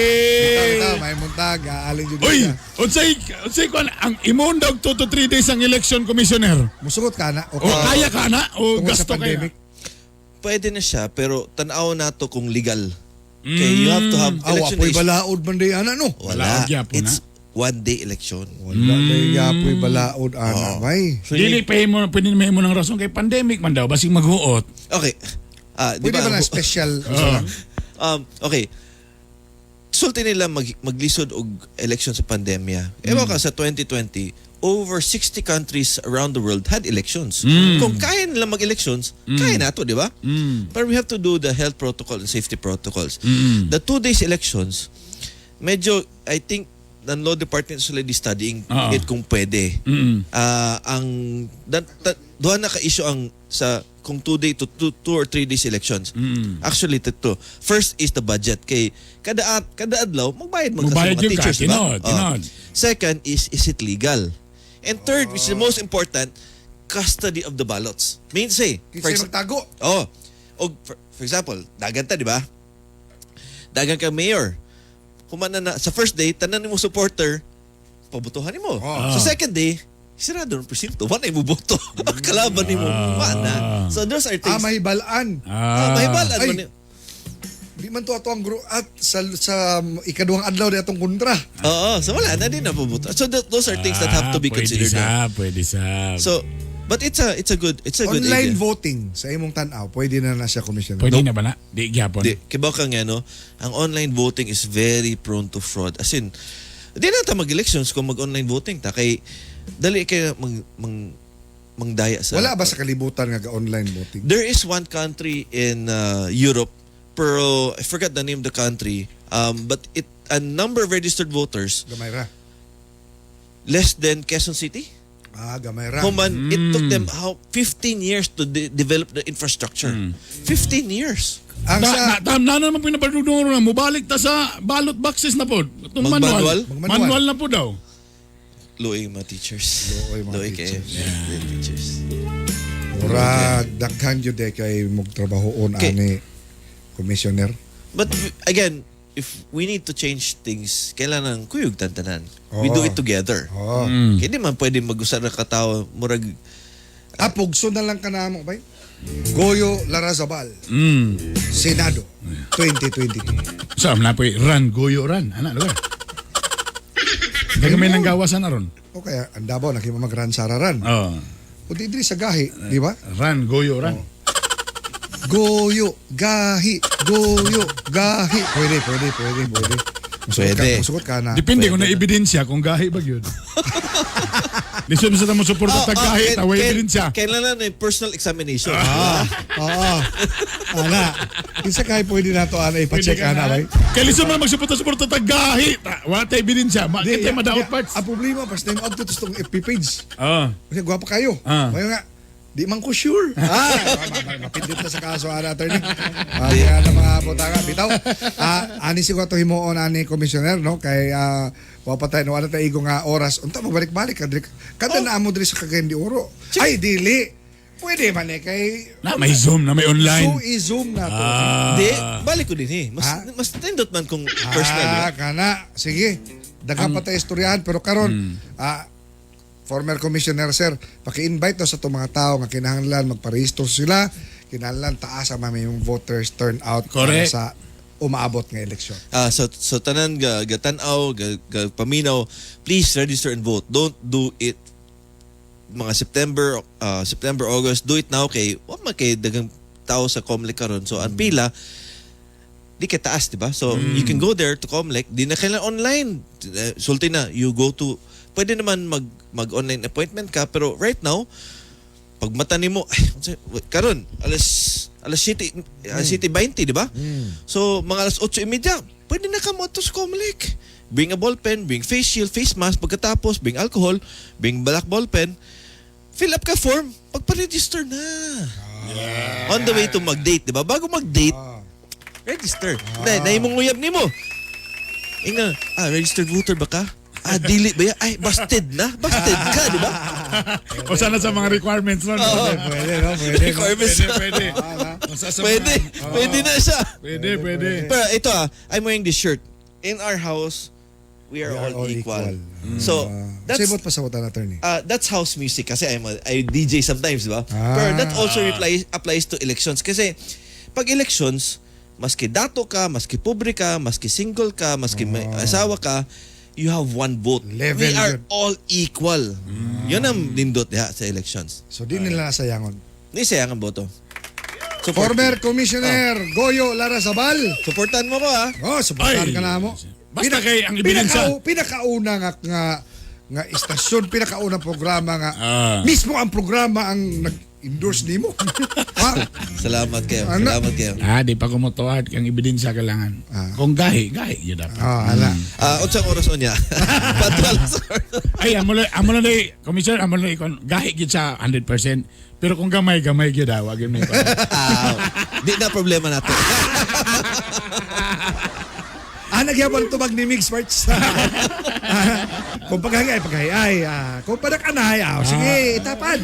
Ito, may muntag, aling Uy, Junisia. unsay kuan ang imong daw 2 to 3 days ang election commissioner. Musugot ka na. O kaya ka na o Tungod sa gasto kaya. pandemic. Pwede na siya, pero tanaw na to kung legal. Okay, you have to have Aw, election apoy days. balaod man day ana no. Wala. Balaod gyapon It's one day election. Wala day apoy balaod ana bay. So you Dili pa mo pwede na mo ng rason kay pandemic man daw basig maghuot. Okay. Ah, di Pwede ba na special? Okay. Sulti nila maglisod og election sa pandemya. Ewan ka sa 2020, Over 60 countries around the world had elections. Kung kaya nila mag-elections, kaya na to, di ba? But we have to do the health protocol and safety protocols. The 2 days elections, medyo, I think, the law department is already studying it kung pwede. Ah, ang duha na ka-issue ang sa kung 2 day to 2 or 3 days elections. Actually, to. First is the budget kay kada adlaw magbayad man ka sa Magbayad mga yun ka, teachers, di ba? tinod, Oh. tinod. Second is it legal? And third, which is the most important, custody of the ballots. Means say, Kinsa magtago? Oh. Og for example, dagan ta, di ba? Dagan ka mayor. Human na sa first day, tanan nimo supporter, pabotohan nimo. Oh. Sa second day, sirado ng presinto, wala nimo boto. Kalaban nimo, wala na. So those are Ah, things. mahibalaan. Ah, mahibalaan Ay. man ni- Di man to ato ang at sa ikaduhang adlaw di atong kontra. Oo, so wala na din na paboto. So those are things that have to be Pwede considered. sa, pwede sa. So, but it's a good Online idea. voting sa imong tan-aw, pwede na na siya, Commissioner. Pwede na ba na? Di gyapon. Di, kibaw ka nga, no? Ang online voting is very prone to fraud. As in, di na ta mag-elections kung mag-online voting ta. Kay, dali kay mangdaya sa... Wala ba sa kalibutan nga ga-online voting? There is one country in Europe, pero I forgot the name of the country, but it a number of registered voters Gamay ra. less than Quezon City. Ah, gamay ra. Human, it took them how 15 years to develop the infrastructure. 15 years. Ang Na, sa na, tam, na naman pinapadudong na, mubalik ta sa ballot boxes na po. Itong Mag-manual? manual. Mag-manual. Manual na po daw. Luoy mga teachers. Luoy mga Luoy kayo. teachers. Luoy teachers. Murag daghan jud eh kay magtrabahoon ani, Commissioner. But again, if we need to change things, kailangan kuyog tantanan. We do Oo. it together. Oh. Kaya di man pwede mag-usar na katao, murag, Ah, pugso na lang ka namo, bay. Goyo Larrazabal. Senado 2022. Sa na po, run, goyo, run. Ana, lugar. Kaya may nanggawasan na ron. O kaya ang Davao nakima magran sararan. Oh. O di diri sa gahi, di ba? Run, goyo, run. Goyo, gahi, goyo, gahi. Pwede, pwede, pwede, pwede. Musugot Pwede. ka, musugot ka na. Depende kung na-ebidensya kung gahi ba yun. Lisod sa tamo suporta Oh, ta gahi, ta way ebidensya. Kailangan na yung personal examination. Oo. Ana. Kinsa kay pwede na to ana ipa-check Pwede ka ana bay. Kay lisod man magsuporta-suporta ta gahi, ta wala tay ebidensya. Ma Di, kita madaot ya, parts. Ang problema, first time out to tong FB page. Kasi gwapa kayo. Ngayon nga, di man ko sure. Ah, mapindot na sa kaso, ana, attorney. Ah, kaya na mga butanga, bitaw. Ah, ani siguro to himuon ani commissioner, no? Kay wa pa tayo, wala tayo igo nga oras. Unta magbalik-balik ka diri. Kada na amo diri sa Cagayan de Oro. Ay, dili. Pwede man eh kay Na may Zoom, na may online. So i-zoom na to. Di, balik ko din eh. Mas, Ah. mas tindot man kung personal. Ah, eh. kana. Sige. Daghan pa tayo istoryahan pero karon former commissioner sir, paki-invite to sa itong mga tao nga kinahanglan magparehistro sila, kinahanglan taas ang mga yung voters turnout para Correct. sa umaabot nga eleksyon. Ah, so tanan ga ga tan-aw, ga paminaw, please register and vote. Don't do it mga September, August, do it now kay wa man kay daghang tao sa Comelec karon. So ang pila di kay taas, di ba? So you can go there to Comelec, di na kailangan online. Eh, sulti na, you go to pwede naman mag online appointment ka pero right now pag mata nimo ay wait, karon alas alas 7, alas 7:20, di ba? So mga alas 8:30 pwede na ka mo sa Comelec. Bring a ball pen, bring face shield, face mask, pagkatapos bring alcohol, bring black ball pen, fill up ka form, pagpa-register na. On the way to mag-date, di ba? Bago mag-date, register. Na, naimong uyab nimo. Inga, registered voter ba ka? Ah, dili ba ya? Ay, busted na. Busted ka, di ba? O sana sa mga requirements nun. Pwede, no? Pwede, no? Requirements. Pwede, pwede. O sa Pwede. Pwede na siya. Pwede, pwede. Pero ito I'm wearing this shirt. In our house, we are all equal. So, that's Sibot pa sa wutan, attorney. That's house music kasi I DJ sometimes, di ba? Ah. Pero that also applies to elections kasi pag elections, maski dato ka, maski pobre ka, maski single ka, maski may asawa ka, you have one vote. Level We are yun. all equal. Yun ang nindot diha sa elections. So di nila nasayangon. Hindi sayang ang boto. Support Former Commissioner Goyo Larrazabal. Supportan mo ko ah. Oh, suportahan Ay. ka na mo. Basta kay ang ebidensya. Pinakauna nga nga nga istasyon, pinakaunang programa nga Ah. mismo ang programa ang nag-endorse nimo. Ha? Salamat kayo. Ano? Salamat kayo. Ah, di pa kumutuad kang ebidensya kailangan. Kung gahi, gahi yun dapat. Ah, ala. Ah, unsang oras unya? Patwal sa Ay, amo lang day, commissioner, amo lang ikon, gahi gyud sa 100%. Pero kung gamay, gamay gyud ah, wag yun may ikon. Ah, di na problema nato. Ah, nagyabal tubag ni Mix Parts. Kung paghangay, paghayay. Ah, kung panakanay, ah, sige, itapad.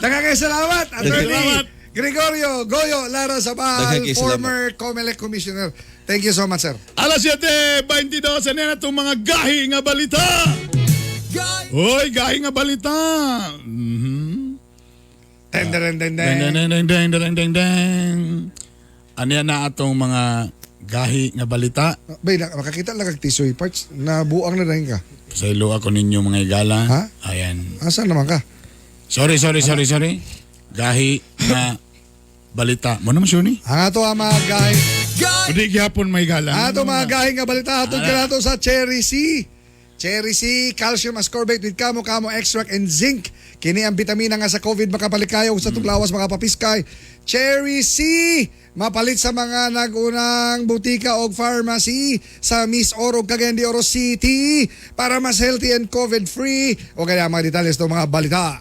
Daghang salamat, Attorney Salamat. Gregorio Goyo Lara Sabal, Daghang salamat. former COMELEC Commissioner. Thank you so much, sir. Alas 7:22, ano na itong mga gahi nga balita? Hoy, gahi nga balita. Ten, ten, ten, Deng, ten. deng, deng, deng, deng, deng, deng. Ano yan na atong mga gahi nga balita? Bay, makakita lang kag tisoy parts. Nabuang na rin ka. Pasaylo ako ninyo mga igala. Ha? Ayan. Asa naman ka? Sorry, sorry, sorry, sorry. Gahi nga balita. Mo naman sure ni? Ang ato ang mga gahi. Hindi gyapon may gala. Ato mga gahi nga balita. Atod ka nato sa Cherry C. Cherry C, calcium ascorbate with kamo kamo extract and zinc. Kini ang bitamina nga sa COVID makapalikay ug sa tuglawas makapapiskay. Cherry C, mapalit sa mga nagunang butika og pharmacy sa Miss Oro Cagayan de Oro City para mas healthy and COVID free. O kaya mga detalye sa mga balita.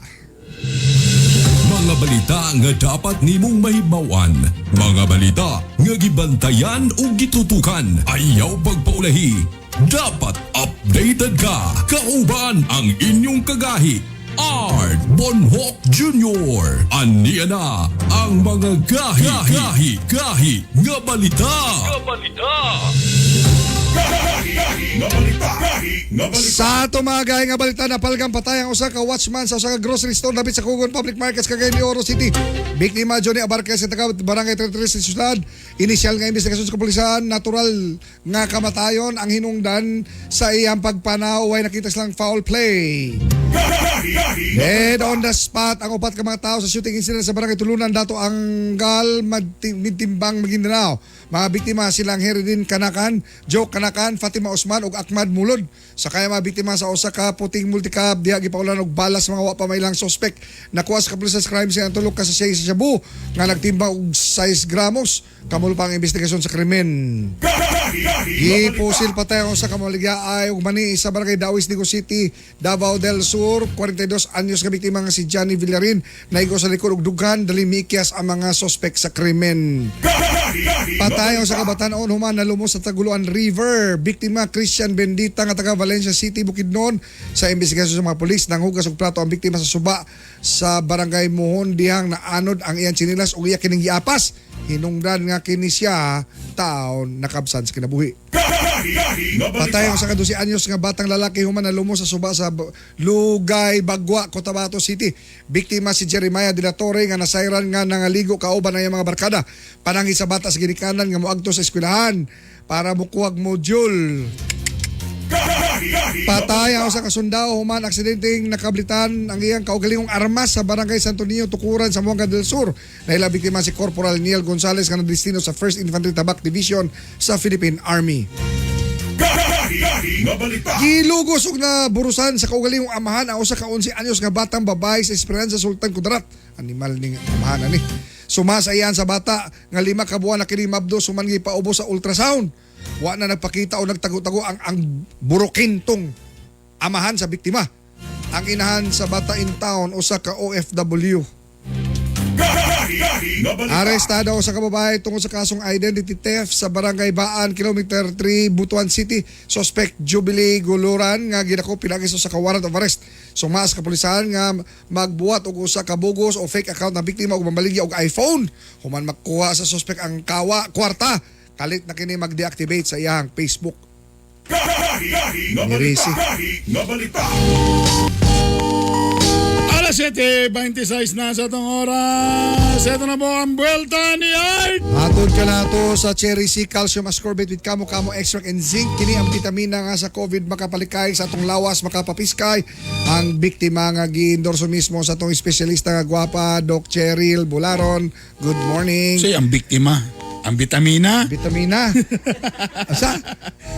Mga balita nga dapat nimong mahibaw-an. Mga balita nga gibantayan o gitutukan. Ayaw pagpaulahi. Dapat updated ka. Kauban ang inyong kagahi. Art Bonhoc Jr. Aniya na ang mga gahi, gahi, gahi, nga balita. Sa ato mga gahi nga balita, napalgang patay ang usa ka watchman sa usa ka grocery store dapit sa Kugon Public Markets Cagayan de Oro City. Biktima Johnny Abarquez sa taga Barangay 33 sa syudad. Inisyal nga investigasyon sa kapulisan, natural nga kamatayon ang hinungdan sa iyang pagpanaw ay nakita silang foul play. Dead on the spot ang upat ka mga tao sa shooting incident sa Barangay Tulunan, Dato Anggal, Midtimbang, Maguindanao. Mga biktima silang Heridin Kanakan, Joe Kanakan, Fatima Osman ug Ahmad Mulod. Sa kaya mga biktima sa usa ka puting multicab diha gipaulan og balas mga wa pa may ilang suspect. Nakuha sa kapulisan sa crime scene ang tulok ka sa siya sa Shabu nga nagtimbang og 6 gramos. Kamulo pa ang investigasyon sa krimen. Gipusil patay ang usa ka maligya ay og mani sa barangay Dawis, Digos City, Davao del Sur. 42 anyos nga biktima nga si Johnny Villarin naigo sa likod og dughan dali mikyas ang mga sospek sa krimen. Patay ang usa ka batan-on human nalumos sa Taguluan River. Biktima Christian Bendita nga taga Valencia City, Bukidnon. Sa investigasyon sa mga pulis, nanghugas og plato ang biktima sa suba sa barangay Muhon dihang naanod ang iyang tsinilas ug iya kining giapas. Hinungdan nga kini siya taon nakabsan sa kinabuhi. Patay ang sa 12 anyos nga batang lalaki human nalumos sa suba sa Lugay, Bagua, Cotabato City. Biktima si Jeremiah de la Torre nga nasayran nga nangaligo kauban ang iyang mga barkada. Panangit sa bata sa ginikanan nga moadto sa eskwelahan para mokuhag module. Patay ang usa ka sundao human aksidenteng nakablitan ang iyang kaugalingong armas sa barangay Santo Niño, Tukuran, Zamboanga del Sur. Naila biktima si Corporal Neil Gonzales nga nadestino sa 1st Infantry Tabak Division sa Philippine Army. Gilugos og naburusan sa kaugalingong amahan ang usa ka 11 anyos nga batang babae sa Esperanza Sultan Kudarat. Animal ning amahan ani. Sumasayan sa bata nga 5 ka buwan na kini mabdo suman gipaubos sa ultrasound. Wa na nagpakita o nagtago-tago ang burukintong amahan sa biktima. Ang inahan sa bata in town usa ka OFW. Arestado sa kababae tungkol sa kasong identity theft sa Barangay Baan, Kilometer 3, Butuan City. Suspect Jubilee Guluran nga ginako pinagi sa ka warrant of arrest. Sumaas kapulisan nga magbuhat og usa ka bugos o fake account ng biktima ug mamaligya og iPhone. Human makuha sa suspect ang kawa kwarta. Kalit na kini mag-deactivate sa iyang Facebook. Nirisi. Alas 7:26 na sa itong oras. Ito na po ang buwelta ni Art. Hatod ka na to sa Cherry C Calcium Ascorbate with Kamo Kamo Extract and Zinc. Kini ang bitamina nga sa COVID makapalikay sa atong lawas, makapapiskay. Ang biktima nga giendorso mismo sa atong espesyalista nga gwapa, Doc Cheryl Bularon. Good morning. Siya ang biktima. Ang bitamina. Vitamina. Asa? Ang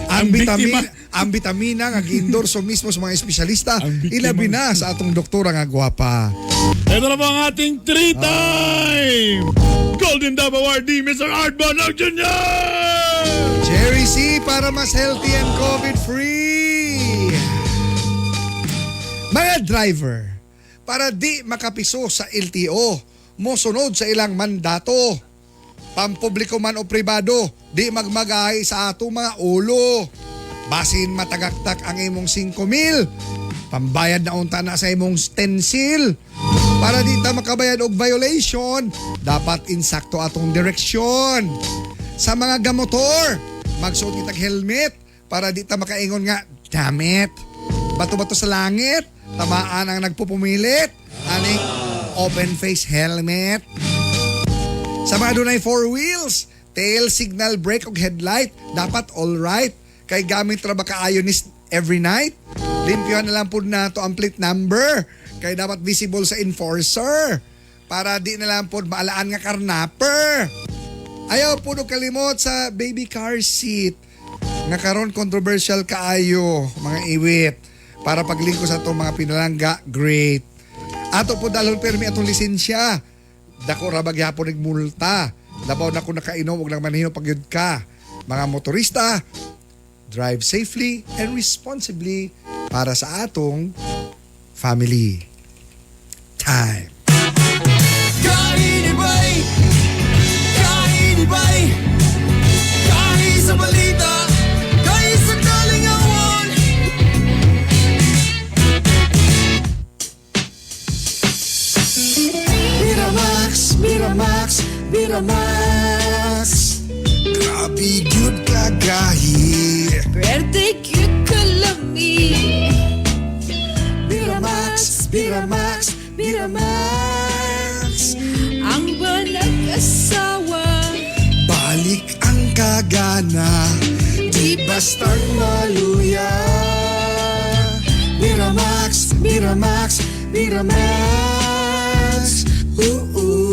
Ang biktima. vitamina, ang vitamina nga gi-endorso mismo sa mga espesyalista, Ang biktima. ilabi na sa atong doktora nga gwapa. Ito na po ang ating three-time Golden Dove Awardee, Mr. Art Bonog Jr.! Cherry C para mas healthy and COVID-free. Mga driver, para di makapiso sa LTO, mosunod sa ilang mandato. Pampubliko man o pribado, di magmagahay sa atong mga ulo. Basin matagaktak ang imong 5,000. Pambayad na unta na sa imong stencil. Para di ta makabayad og violation, dapat insakto atong direksyon. Sa mga gamotor, magsuot kitag helmet para di ta makaingon nga, damn it. Bato-bato sa langit, tamaan ang nagpupumilit. Aning open face helmet. Sa mga dunay four wheels, tail signal brake ug headlight, dapat all right. Kay gamit ra ba kaayo ni every night? Limpyohan na lang pud nato ang plate number. Kay dapat visible sa enforcer. Para di na lang pud maalaan nga karnaper. Ayaw pud og kalimot sa baby car seat. Nga karon controversial kaayo mga iwit. Para paglingko sa atong mga pinalangga, great. Ato po dalhon permi atong lisensya. Dako ra ba gyapon ig multa. Labaw na kung nakainom og nang manhino pag yun ka. Mga motorista, drive safely and responsibly para sa atong family. Time. Kainibay! Kainibay! Kahi sa balita! Kahi sa kalingawan! Miramax, Miramax, Miramax. Grabe gyud kagahi. Pwerte cute kalami. Miramax, Miramax, Miramax. Ang banag-asawa. Balik ang kagana, di bastang maluya. Miramax, Miramax, Miramax. Ooh, ooh.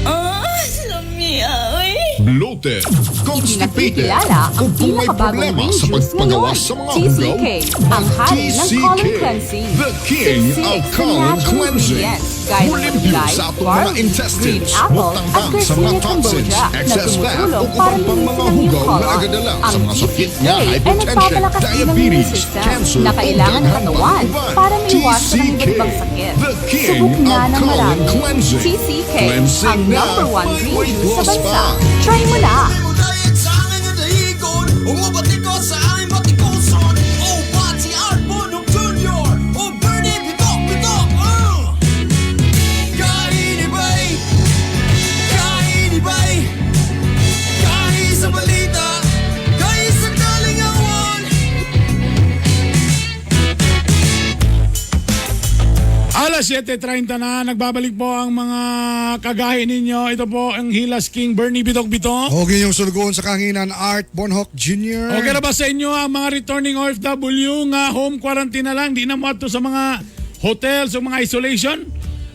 Oh, lami, oy. Bloated, constipated, Ipinakikilala ang Kung may pinakabagong problema green sa juice pagpagawas ngayon, sa mga TCK, hugaw, ang hari ng colon cleansing. The king Siksik of sa colon natural cleansing. ingredients, gaya ng Mulimpyo malunggay, sa atong mga barley, green intestines, apple, at mutangtang sa mga Garcinia toxins, cambogia na excess fat, tumutulong ug para uban pang mga linisin ang iyong hugaw na colon. nagadala Ang sa mga sakit TCK nga ay hypertension, nagpapalakas din ng immune diabetes, system cancer, na ug kailangan ng daghan pang katawan uban. para maiwasan ang iba't TCK, ibang sakit. the king Subok na of ng colon marami. cleansing. TCK, Cleansing ang na, number one may green weight juice sa loss bansa. pa. Try mo na! Mo diet sa aking dahigon, umabati ko sa aking batikuson. O Pati Art Bonong Jr. O Bernie Bitok Bitok. Kainibay! Kainibay! Kahi sa balita! Kahi sa kalingawan! Alas 7:30 na, nagbabalik po ang mga kagahi ninyo. Ito po ang Hilas King Bernie Bitok Bitok. Okay yung sulgoon sa kanginan, Art Bonhoc Jr. Okay na ba sa inyo ang mga returning OFW nga home quarantine na lang, di na mo adto sa mga hotels o mga isolation?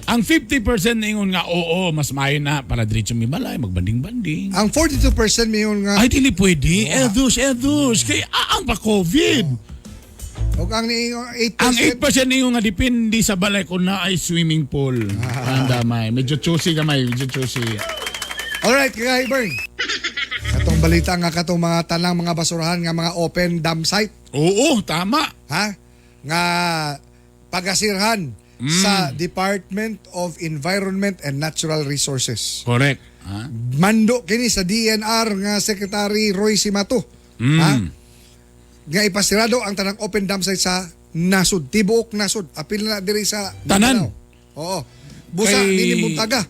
Ang 50% ningon nga, oo, mas maayo na para diretso mi balay, magbanding-banding. Ang 42% mayon nga Ay, dili pwede. Edus, edus. Kay aang pa COVID. ug ang niingon 8%. Ang 8% ningon nga depende sa balay kung na ay swimming pool. Ang damay. Medyo choosy gamay, medyo choosy. Alright, kagahi Bern. Katong balita nga katong mga tanang mga basurahan nga mga open dump site, Oo, tama. ha? Nga pagasirhan sa Department of Environment and Natural Resources. Correct. Ha? Mando kini sa DNR nga Secretary Roy Simato. Ha? Nga ipasirado ang tanang open dump site sa nasud, tibuok nasud. Apil na diri sa Tanan. Mindanao. Oo. Busa Kay- nini Buntaga.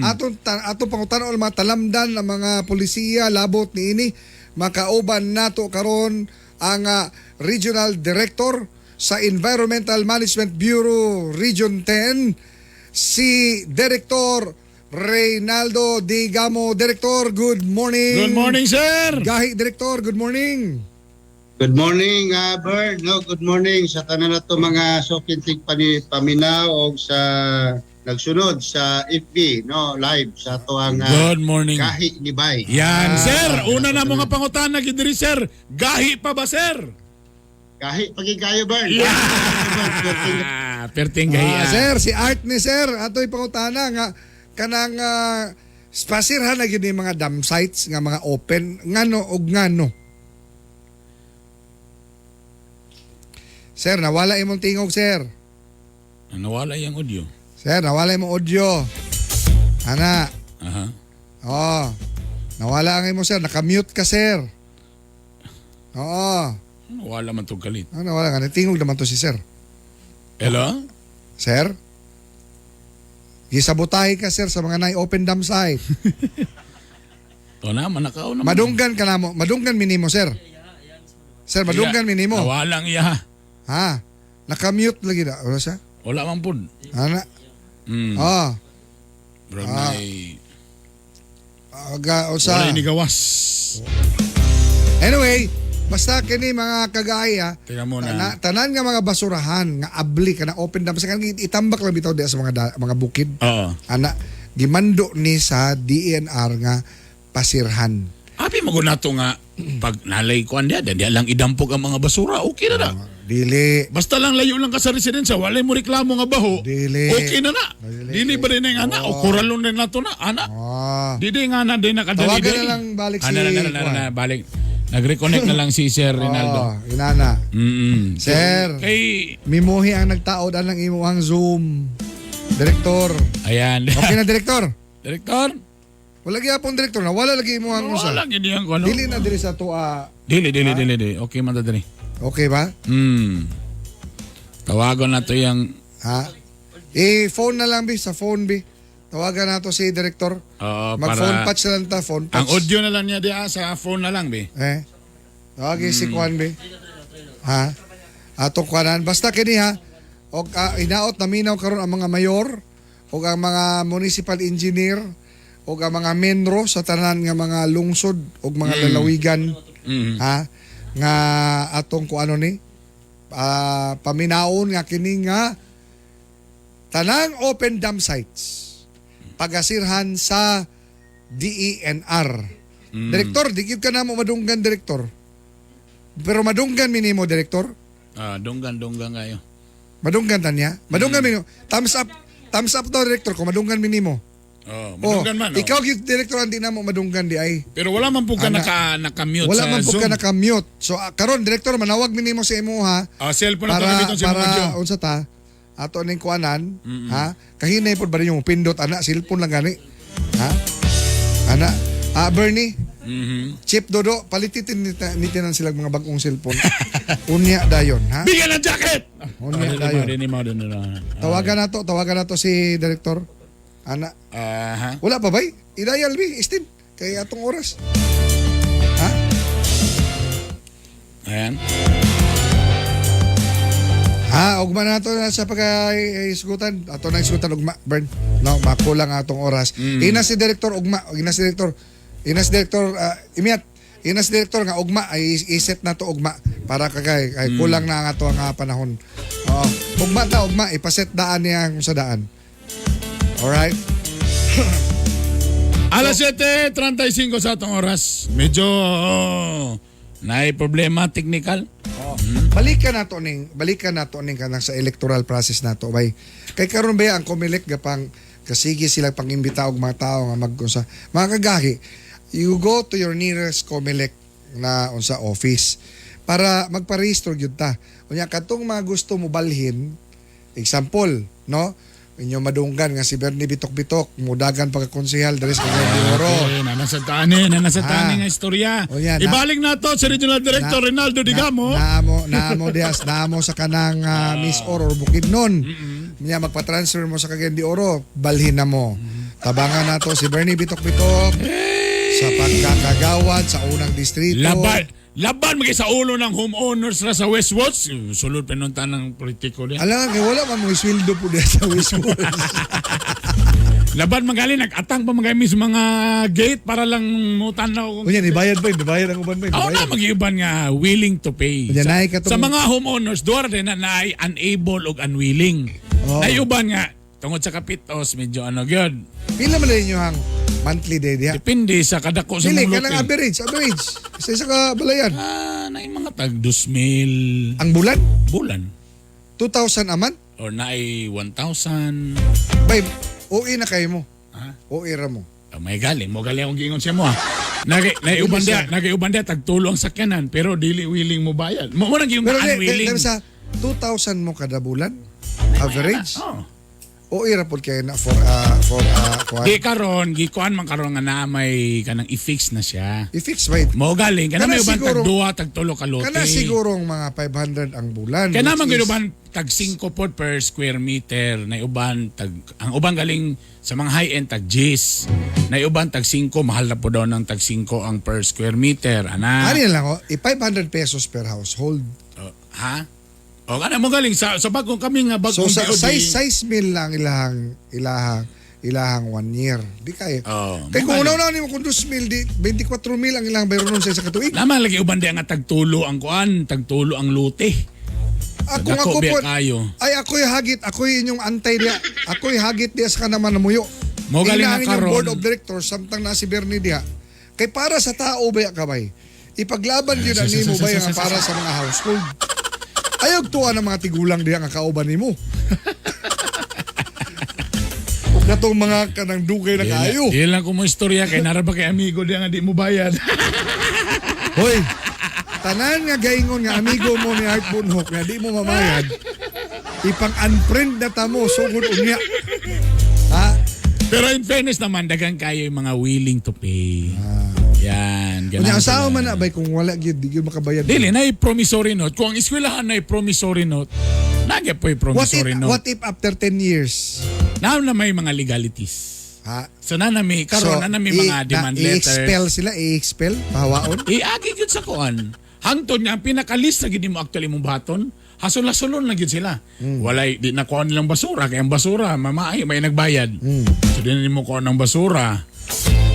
Atong atong pangutana mga talamdan ang mga polisiya labot niini makauban nato karon ang Regional Director sa Environmental Management Bureau Region 10 si Director Reynaldo Digamo. Director, good morning. Good morning, sir. Gahi, Director, good morning. Good morning, Bern. No, good morning sa tanan nato mga sukintig pani paminaw og sa nagsunod sa FB, no, live sa ato ang Good morning. Gahi ni Bay. Yan, sir. Una na mga pangutana gid diri, sir. Gahi pa ba, sir? Gahi pagi kayo, Bern. Yeah. Perting gahi. Ah, sir, si Art ni sir, atoy pangutana nga kanang spasirhan na gyud ni mga dam sites nga mga open ngano og ngano. Sir, nawala imong tingog, sir. Nawala yung audio. Sir, nawala imong audio. Ana. Aha. Oo. Nawala ang imo, sir. Nakamute ka, sir. Oo. Nawala man tong kalit. Ano, nawala ka. Tingog naman to si sir. Hello? Sir? Gisabotahe ka, sir, sa mga nai-open dam site. To na, manakaw naman. Madunggan ka na mo. Madunggan minimo, sir. Sir, madunggan Iya. minimo. Nawala ang iya. Ha? Nakamute lagi na. Wala siya? Wala man pud. Ana? Oh. Bro, Ah. nay- Aga, o sa... Wala ni gawas. Anyway, basta kini mga kagaya, Tingnan mo na. Tanan nga mga basurahan nga abli ka na open dam sa kanang itambak lang bitaw diya sa mga mga bukid. Oo. Ana, gimando ni sa DNR nga pasirhan. Abi mo nato nga pag nalay ko anda, di lang idampog ang mga basura, okay na na. Dili. Basta lang layo lang ka sa residensya, walay mo reklamo nga baho. Dili. Okay na na. Dili ba rin ang ana o kuralon rin nato na ana. Dili nga na din nakadali. Tawagan dili. na lang balik Ah, si na, na, na, na, Juan. na, balik. Nag-reconnect na lang si Sir Rinaldo. Oh, inana. Sir. Kay Mimuhi ang nagtaod anang imuhang Zoom. Direktor. Ayan. Okay na, direktor. Direktor. Wala gyapon direktor na wala lagi imuhang usa. Wala gid ang kuno. Dili na diri sa tuwa. Dili dili dili dili. Okay man ta dili. Okay ba? Tawagon na to yang Ha? I-phone na lang bi sa phone bi. Tawagan nato si direktor. Oo, Mag-phone para- patch na lang ta, phone patch. Ang audio na lang niya diya sa phone na lang be. Eh. Tawagin si Kwan bi. Ha? Atong kuanan basta kini ha. Og inaot na minaw karon ang mga mayor og ang mga municipal engineer og ang mga menro sa tanan nga mga lungsod og mga lalawigan ha nga atong kuano ni paminaon nga kini nga tanang open dam sites pagasirhan sa DENR. Direktor, di gyud ka na mo madunggan direktor. Pero madunggan minimo direktor. Ah, dunggan dunggan kayo. Madunggan tanya. Madunggan minimo. Thumbs up. Thumbs up daw direktor kung madunggan minimo. Oh, madunggan man. Oh. Ikaw gyud direktor ang di na mo madunggan di ay. Pero wala man po ka Ana. naka-mute Wala sa man po Zoom. ka naka-mute. So karon direktor manawag minimo sa imo ha. Ah, cellphone na Para to gamiton sa para imong audio. unsa ta? Ato ning kuanan, ha? Kahinay pod ba rin yung pindot ana cellphone lang gani. Ha? Ana, Bernie, Chip Dodo, palititin ni tinan sila mga bagong cellphone. Unya dayon, ha? Bigyan ng jacket. Unya dayon. Dili mo dili mo. Tawagan nato si director. Ana. Aha. Wala pa bay? Idayal bi, istin kay atong oras. Ayan. Ha, ugma na nato na sa pagka-isgutan. Ato na isgutan ugma, Bern. No, makulang atong oras. Ina si director ugma, ina si director. Ina si director imiyat. Ina si director nga ugma ay iset na to ugma para kagay ay kulang na ang ato ang panahon. Oo. Ugma ta ugma ipaset daan niya kung sa daan. Alright? Alas 7:35 sa atong oras. Medyo oh, naay problema technical. Balikan nato ning kanang sa electoral process nato bay. Kay karon ba ang COMELEC gapang kasigi sila pangimbita og mga tao nga mag unsa mga kagahi. You go to your nearest COMELEC na unsa office para magparehistro gyud ta. Unya katong mga gusto mo balhin, example, no? Inyo madunggan nga si Bernie Bitok-Bitok mudagan pagkakonsehal diri sa Cagayan de Oro. Okay, nasa tani, nasa tani Ah. nga istorya. O yan, Ibalik na to sa Regional Director Rinaldo Digamo. Naamo, naamo dias, naamo sa kanang Miss Oro or Bukidnon. Niya magpa-transfer mo sa Cagayan de Oro, balhin na mo. Tabangan nato si Bernie Bitok-Bitok sa pagkakagawad sa unang distrito. Laban laban magay sa ulo ng homeowners ra sa Westwoods. Sulod pinunta ng politiko niya. Alam kay wala man mo sweldo po diya sa Westwoods. Laban magali nag-atang pa magali sa mga gate para lang mutan na kung Unya nibayad ba? Nibayad ang uban ba? Ako na Nibayad. mag-iuban nga willing to pay. Unya, Sa, naay katong- sa mga homeowners, duha ra din na naay unable og unwilling. Oo. Naay uban nga tungod sa kapitos medyo ano gyud. Pila man ninyo ang monthly day diha? Depende sa kadako sa Dili mong kanang lote. average, average. Sa isa ka balayan. Ah, naay mga tag 2,000 Ang bulan, bulan 2,000 a month. or naay 1,000. Bay, OE na kayo mo. Ha? OE ra mo. Oh, may galing mo galing akong giingon siya mo ha. Nagay naiuban Dili siya. dia, nagaiuban dia tagtulo ang sakyanan pero dili willing mo bayad. Mo mo nang yung Pero di, unwilling. di, sa 2,000 mo kada bulan, average. Oh. OE ra pud kayo na for kuan. Di karon gikuan man karon nga naa may kanang i-fix na siya. I-fix ba it? Mo galing kana Kana may uban tag siguro- duha tag tulo ka lote. Kana siguro ang mga 500 ang bulan. Kana man which gyud is- uban tag 5 pod per square meter na uban tag ang uban galing sa mga high end tag Gs. Na uban tag 5 mahal na po daw ng tag 5 ang per square meter ana. Ano yan lang, oh, i-500 pesos per household. Oh, ha? O kana mo galing sa bagong kami nga So bagong sa BOD. size size mil lang ilahang ilahang ilahang one year. Di kaya. Oh, Kay kung mo galing. una-una nimo kung 2 mil di 24 mil ang ilang bayronon sa isa ka tuig. Naman lagi uban di nga tagtulo ang kuan, tagtulo ang lute. Ako Dako ako biya po. kayo. Ay ako'y hagit, ako'y inyong antay diya. Ako'y hagit diya sa kanaman namuyo. Mo galing Ina na ang inyong karon. board of directors samtang na si Bernie diha. Kay para sa tao ba kabay. Ipaglaban yun ang nimo ba nga para sa mga household. Ayaw tuwa ng mga tigulang diha nga kauban nimo. Ug katong mga kanang dugay na kaayo. Di lang ko mo istorya kay nara ba kay amigo diya nga di mo bayad. Hoy, tanan nga gaingon nga amigo mo ni Art Bunhok nga di mo mamayad, ipang-unfriend na ta mo sugod unya. Ha? Pero in fairness naman, dagan kayo yung mga willing to pay. Yan. Unya ganahan ang sao sila. man na bay kung wala gyud di gyud makabayad. Dili, na promissory note. Kung ang eskwelahan na promissory note, nagya po yung What if promissory note. what if after 10 years? Na na may mga legalities. Ha? So na na may, karon na na may mga demand letters. I-expel sila, i-expel, pahawaon. Iagi gyud sa kuan. Hangtod nga ang pinakalist na gid mo actually mong baton. Hasol-hasolon na gyud sila. Walay di na kuan nilang basura kay ang basura mamaay may nagbayad. So di na nimo kuan ang basura.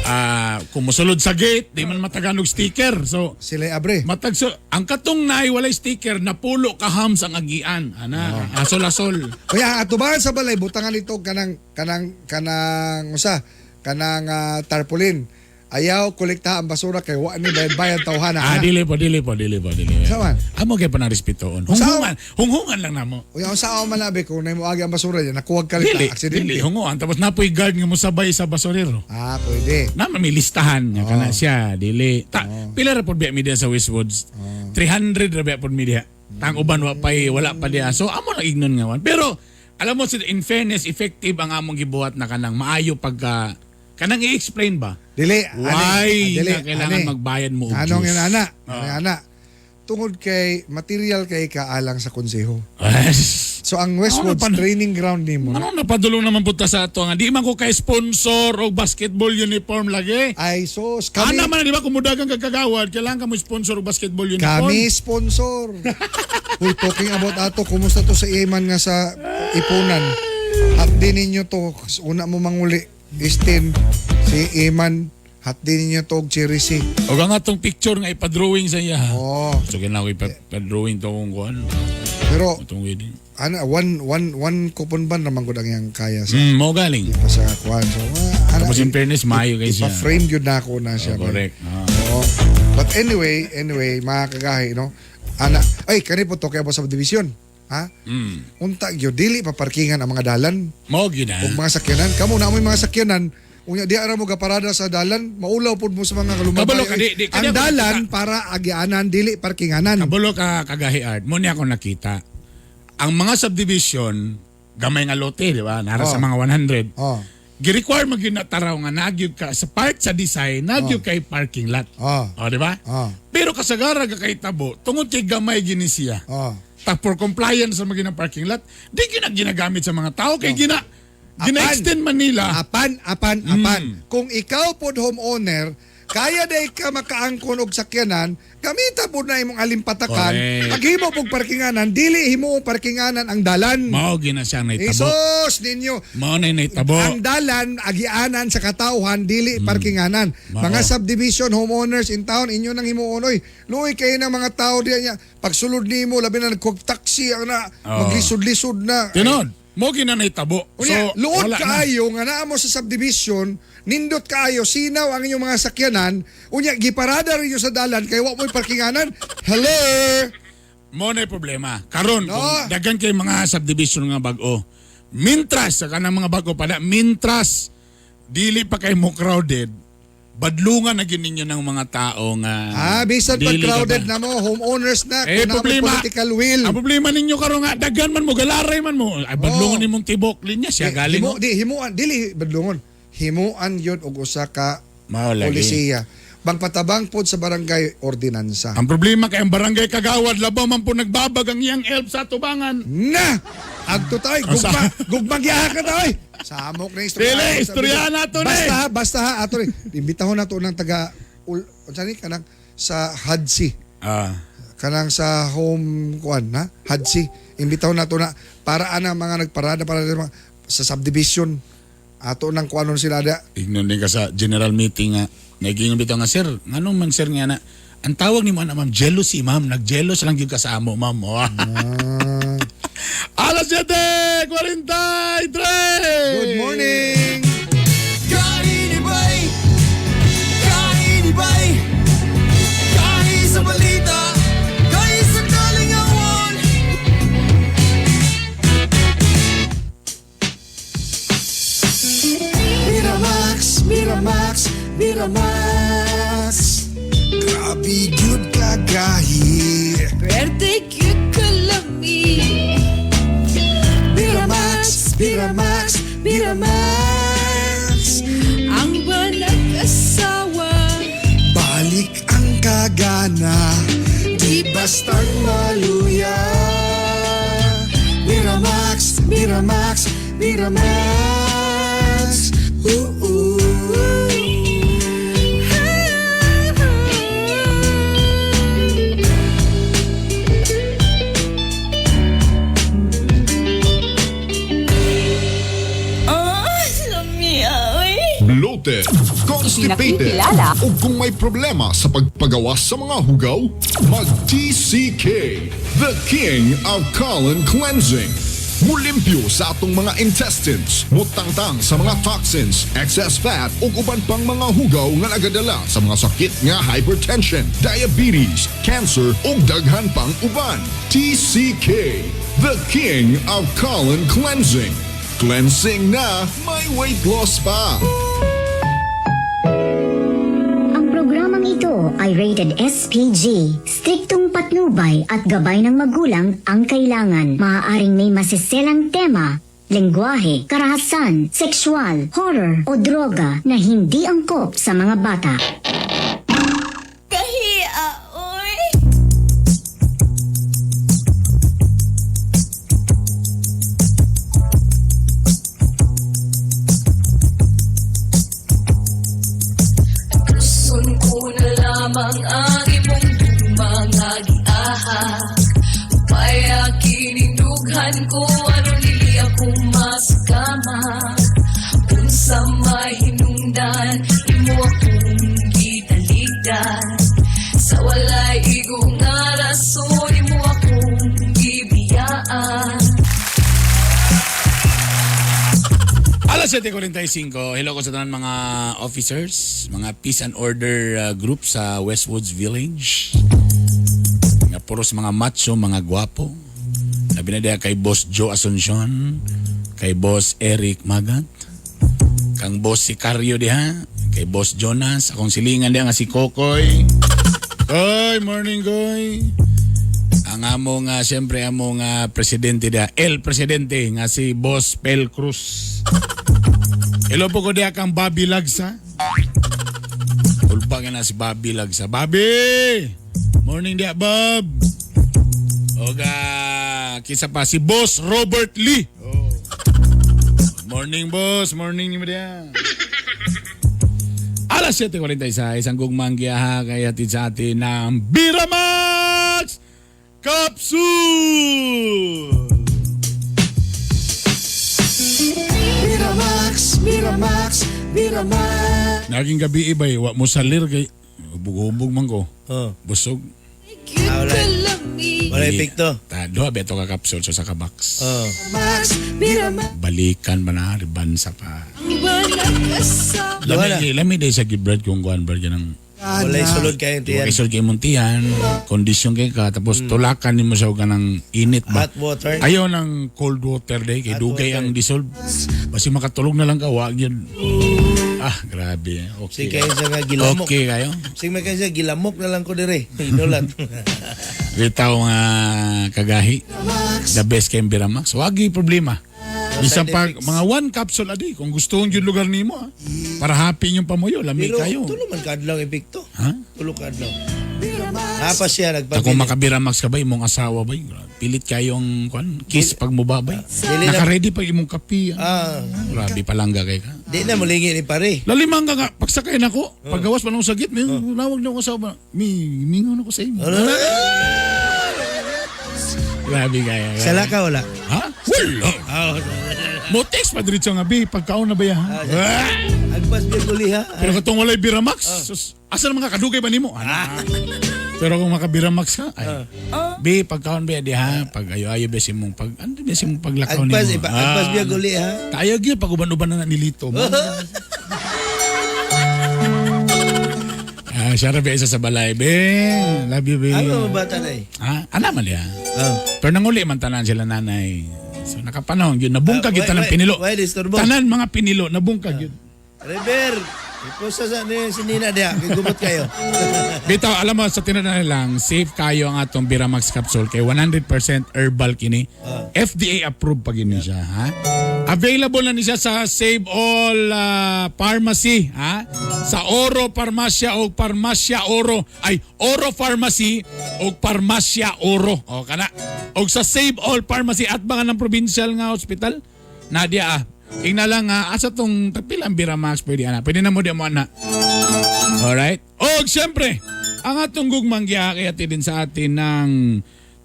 Ah, kung mosulod sa gate, di man matagan og sticker. So Sila abre. matag so, ang katong naay walay sticker napulo ka hams ang agian. Ana, hasol-hasol. Kaya atubangan sa balay butangan nito kanang kanang kanang usa kanang tarpaulin. Ayaw kolekta ang basura kay wa ni bayad-bayad tawhana. Ah, dili po, dili po, dili po, dili. Sa man? Amo kay panarespetoon. Hunghungan, hunghungan lang namo. Unya unsa man na be kung nahimo agi ang basura diyan nakuwag ka Dili, aksidente. dili hunguan tapos napoy guard nga mosabay sa basurero. Ah, pwede. Na may listahan nga kana siya dili. Ta, pila ra pod biya mi diha sa Westwoods? 300 ra biya pod mi diha. Tang uban wa pay wala pa diha. So amo lang ignon nga wan. Pero alam mo in fairness effective ang among gibuhat na kanang maayo pagka kanang i-explain ba? Dili, Why ani, dili, na kailangan ani. magbayad mo og Anong juice? yun ana? Ano ana? Tungod kay material kay kaalang sa konseho. Yes. So ang Westwoods Ano pa- training ground nimo Ano napadulong naman punta sa ato nga di man ko kay sponsor og basketball uniform lagi. ay sos kami Ana man di ba kung mudagang kagagawad kailangan ka mo sponsor og basketball uniform. kami sponsor. Uy, talking about ato, kumusta to sa Iman nga sa Ipunan? Hatdi ninyo to, una mo manguli, Istin, si Iman, hatdi ninyo to og cherry C. Og ang atong picture nga ipa-drawing sa iya. ha? Oh, So kailangan ko ipa-drawing to kung kuan pero atong wedding. ana one one one coupon ban naman gud ang iyang kaya sa Mo galing. pa sa kuan. So, ana, Tapos in fairness maayo kay siya. ipa-frame gyud na ako na siya. Oh, correct. Ah. Oo. But anyway, mga kagahi, no? Ana, ay kani po to kay sa division. Ha? Unta gyud dili pa parkingan ang mga dalan Mo gyud ah. ug mga sakyanan. Kamo na amoy mga sakyanan. Unya di ara mo gaparada sa dalan, maulaw pud mo sa mga kalumabay. Kabalo ka, di- ang kani ako dalan nakita. para agianan dili parkinganan. Kabalo ka kagahi art. Mo niya ako nakita. Ang mga subdivision gamay nga lote, di ba? Nara sa Oh. mga 100. Oh. Gi-require mo gyud na taraw nga nagyud ka sa part sa design, nagyud kay parking lot. Oh. O, di ba? Oh. Pero kasagara ka kay tabo, tungod kay gamay gini siya. Oh. Ta for compliance sa mga ginang parking lot, di gina ginagamit sa mga tao kay gina gina-extend man nila. Apan, apan, apan. Kung ikaw pod homeowner, Kaya day ka makaangkon og sakyanan, gamita po na imong alimpatakan. Correct. Paghimo pog parkinganan, dili himo parkinganan ang dalan. Mao gina siya nahitabo. Isos ninyo. Mao na nahitabo. Ang dalan agianan sa katawhan dili parkinganan. Mao. Mga subdivision homeowners in town inyo nang himuon oy. Luoy kayo ng mga tao diya niya. Pagsulod nimo labi na nagkog taxi ang na Oo. maglisod-lisod na. Tinod, mo gina nahitabo. Unya, So, luod wala na. kaayo nga naa mo sa subdivision, nindot kaayo sinaw ang inyong mga sakyanan, unya giparada rin sa dalan kay wa mo'y parkinganan. Hello. Mo na problema. Karon No. kung daghan kay mga subdivision nga bag-o. Mintras sa kanang mga bag-o pala, mintras dili pa kay mo crowded. Badlungan na gid ninyo ng mga tao nga Ah, bisan pag dili ka crowded ba. na mo, homeowners na, Eh, kung naa mo'y problema. political will. Ang problema ninyo karon nga daghan man mo galaray man mo. Ay badlungan Oh. nimong tibok linya siya Di, galing. Himo, oh. di, himuan, dili, badlungon. Himuan yun og usa ka Mao lagi. polisiya. Bang patabang pod sa barangay ordinansa. Ang problema kay ang barangay kagawad labaw man po nagbabag ang iyang elf sa tubangan. Na! Agto tayo, Ang gugma, gugma giha ka tayo. Samok na istorya. Dili, istorya na to, ni. Basta ha, basta ha, ato ni. Imbitahon na to ng taga, ul, unsa ni, kanang sa Hadsi. Ah. Kanang sa home, kuan, ha? Hadsi. Imbitahon na to na, para ana mga nagparada, para sa mga, sa subdivision. Ato nang kuanon sila da. Ignon din ka sa general meeting nga. Nagingon bitaw nga sir, ngano man sir nga na ang tawag ni mo ana ma'am jealousy ma'am, nagjealous lang gyud ka sa amo ma'am. Oh. Alas 7:43. Good morning. Kainibay! Kainibay! Kahi sa balita! Kahi sa kalingawan! Miramax, Miramax, Miramax. Grabe gyud kagahi. Pwerte gyud kalami. Miramax, Miramax, Miramax. Ang nag-asawa. Balik ang kagana, di bastang maluya. Miramax, Miramax, Miramax. Ooh, ooh. Oh, lamia, oy. Bloated, constipated, Pinakikilala. o kung may problema sa pagpagawas sa mga hugaw, mag-TCK, the king of colon cleansing. Mulimpyo sa atong mga intestines, mutangtang sa mga toxins, excess fat ug uban pang mga hugaw nga nagadala sa mga sakit nga hypertension, diabetes, cancer ug daghan pang uban. TCK, the king of colon cleansing. Cleansing na, may weight loss pa. Ang programang ito ay rated SPG. Striktong patnubay at gabay ng magulang ang kailangan. Maaaring may masiselang tema, lengguwahe, karahasan, sexual, horror o droga na hindi angkop sa mga bata. Kahia, oy. Tuson ko na lamang ang imong mga giahak. Upaya kininughan ko aron dili ako maskama. Unsa may hinungdan imo akong gitaligdan. Sa walay igo nga rason imo akong gibiyaan. Alas 7:45. Hello ko sa tanan mga officers, mga peace and order group sa Westwoods Village. Nga puros mga macho, mga gwapo. Labi na diha kay Boss Joe Asuncion, kay Boss Eric Magat, kang Boss Sicario diha, kay Boss Jonas, akong silingan diha nga si Kokoy. Koy, morning Koy. Ang amo nga siyempre amo nga presidente diha, El Presidente nga si Boss Pel Cruz. Hello po ko diha kang Bobby Lagsa. Ulpa nga na si Bobby Lagsa. Bobby! Morning diha, Bob. Oga, kisa pa si Boss Robert Lee. Oh. Morning, boss. Morning nimo diha. Alas Alas 7:46, ang gugmang giyaha kay hatid sa atin ng Biramax Capsule! Miramax, Miramax, Miramax. Naging gabi ibay, wa mo salir kay hubog-hubog man ko. Oh. Busog. Ah, wala. Wala epekto. Ta, duha beto ka capsule so sa ka box. Oh. Miramax, Balikan ba na, ribansa pa. Duha na. Lami, lami day sa gibred kung kuan ba ng Wala sulod kayo tiyan. Kay sulod kay imong tiyan, kondisyon kay ka tapos tulakan nimo siya og kanang init ba. Hot water. Ayaw ng cold water day kay Hot dugay water. ang dissolve. Basi makatulog na lang ka wa gyud. Ah, grabe. Sige Okay. kayo sa nga gilamok. Okay kayo. Sige may kayo sa gilamok na lang ko dire. Hinulat. Bitaw nga kagahi. The best kay Biramax. Wagi problema. Bisan side pag effects. mga one capsule a day kung gusto yung lugar nimo ah. Para happy yung pamuyo, lami Pero kayo. tulo man kaadlaw epekto. Ha? Tulo kaadlaw. Napa siya Ta nagpabili. kung makabiramax ka ba imong asawa ba? Pilit kayong kwan, kiss pag mubabay. Dili na- Naka-ready pag imong kape. Ah. Ah, Grabe palangga kay ka. di na mulingi ni pare. Lalimang ka nga, pagsakay na ko, paggawas pa nung sagit, may nawag na ako asawa ba? Mi, mingaw na ko sa imo. Grabe kaya. Sala ka wala? Ha? Wala. Mo text pa diretso nga, bi, pagkaon na ba ya? Ha? Ah! Agpas biya guli ha. Pero katong walay Biramax, sus, asa naman ka kadugay ba nimo? Ana. Pero kung makabiramax ka, ay. Bi, pagkaon ba di ha? Pag ayo-ayo ba si mong pag ano ba si mong paglakaw nimo? Agpas ipa, agpas biya guli ha. Tayo gyud pag uban-uban na nilito mo. Ah, siya ra ba isa sa balay, be. Love you, be. Ano bata na eh? Ha? Ana man niya. Ah. Pero nanguli man tanan sila nanay. So nakapanahon gyud nabungkag gyud Ah, tanan pinilo. Why disturbo? Tanan mga pinilo nabungkag gyud. Reber, ipusa sa ni si Nina diha, kay gumot kayo. Bitaw, alam mo, sa tinanaw lang, safe kayo ang atong Biramax capsule kay 100% herbal kini. FDA approved pa gini siya, ha? Available na ni siya sa Save All Pharmacy, ha? Sa Oro Pharmacia o Pharmacia Oro, ay Oro Pharmacy o Pharmacia Oro. O kana. O sa Save All Pharmacy at baka ng provincial nga hospital, Nadia ah. Tingnan lang ah, asa tong tagpila ang Biramax pwede ana. Pwede na mo di mo ana. Alright? O, siyempre, ang atong gugmang giyaki at din sa atin ng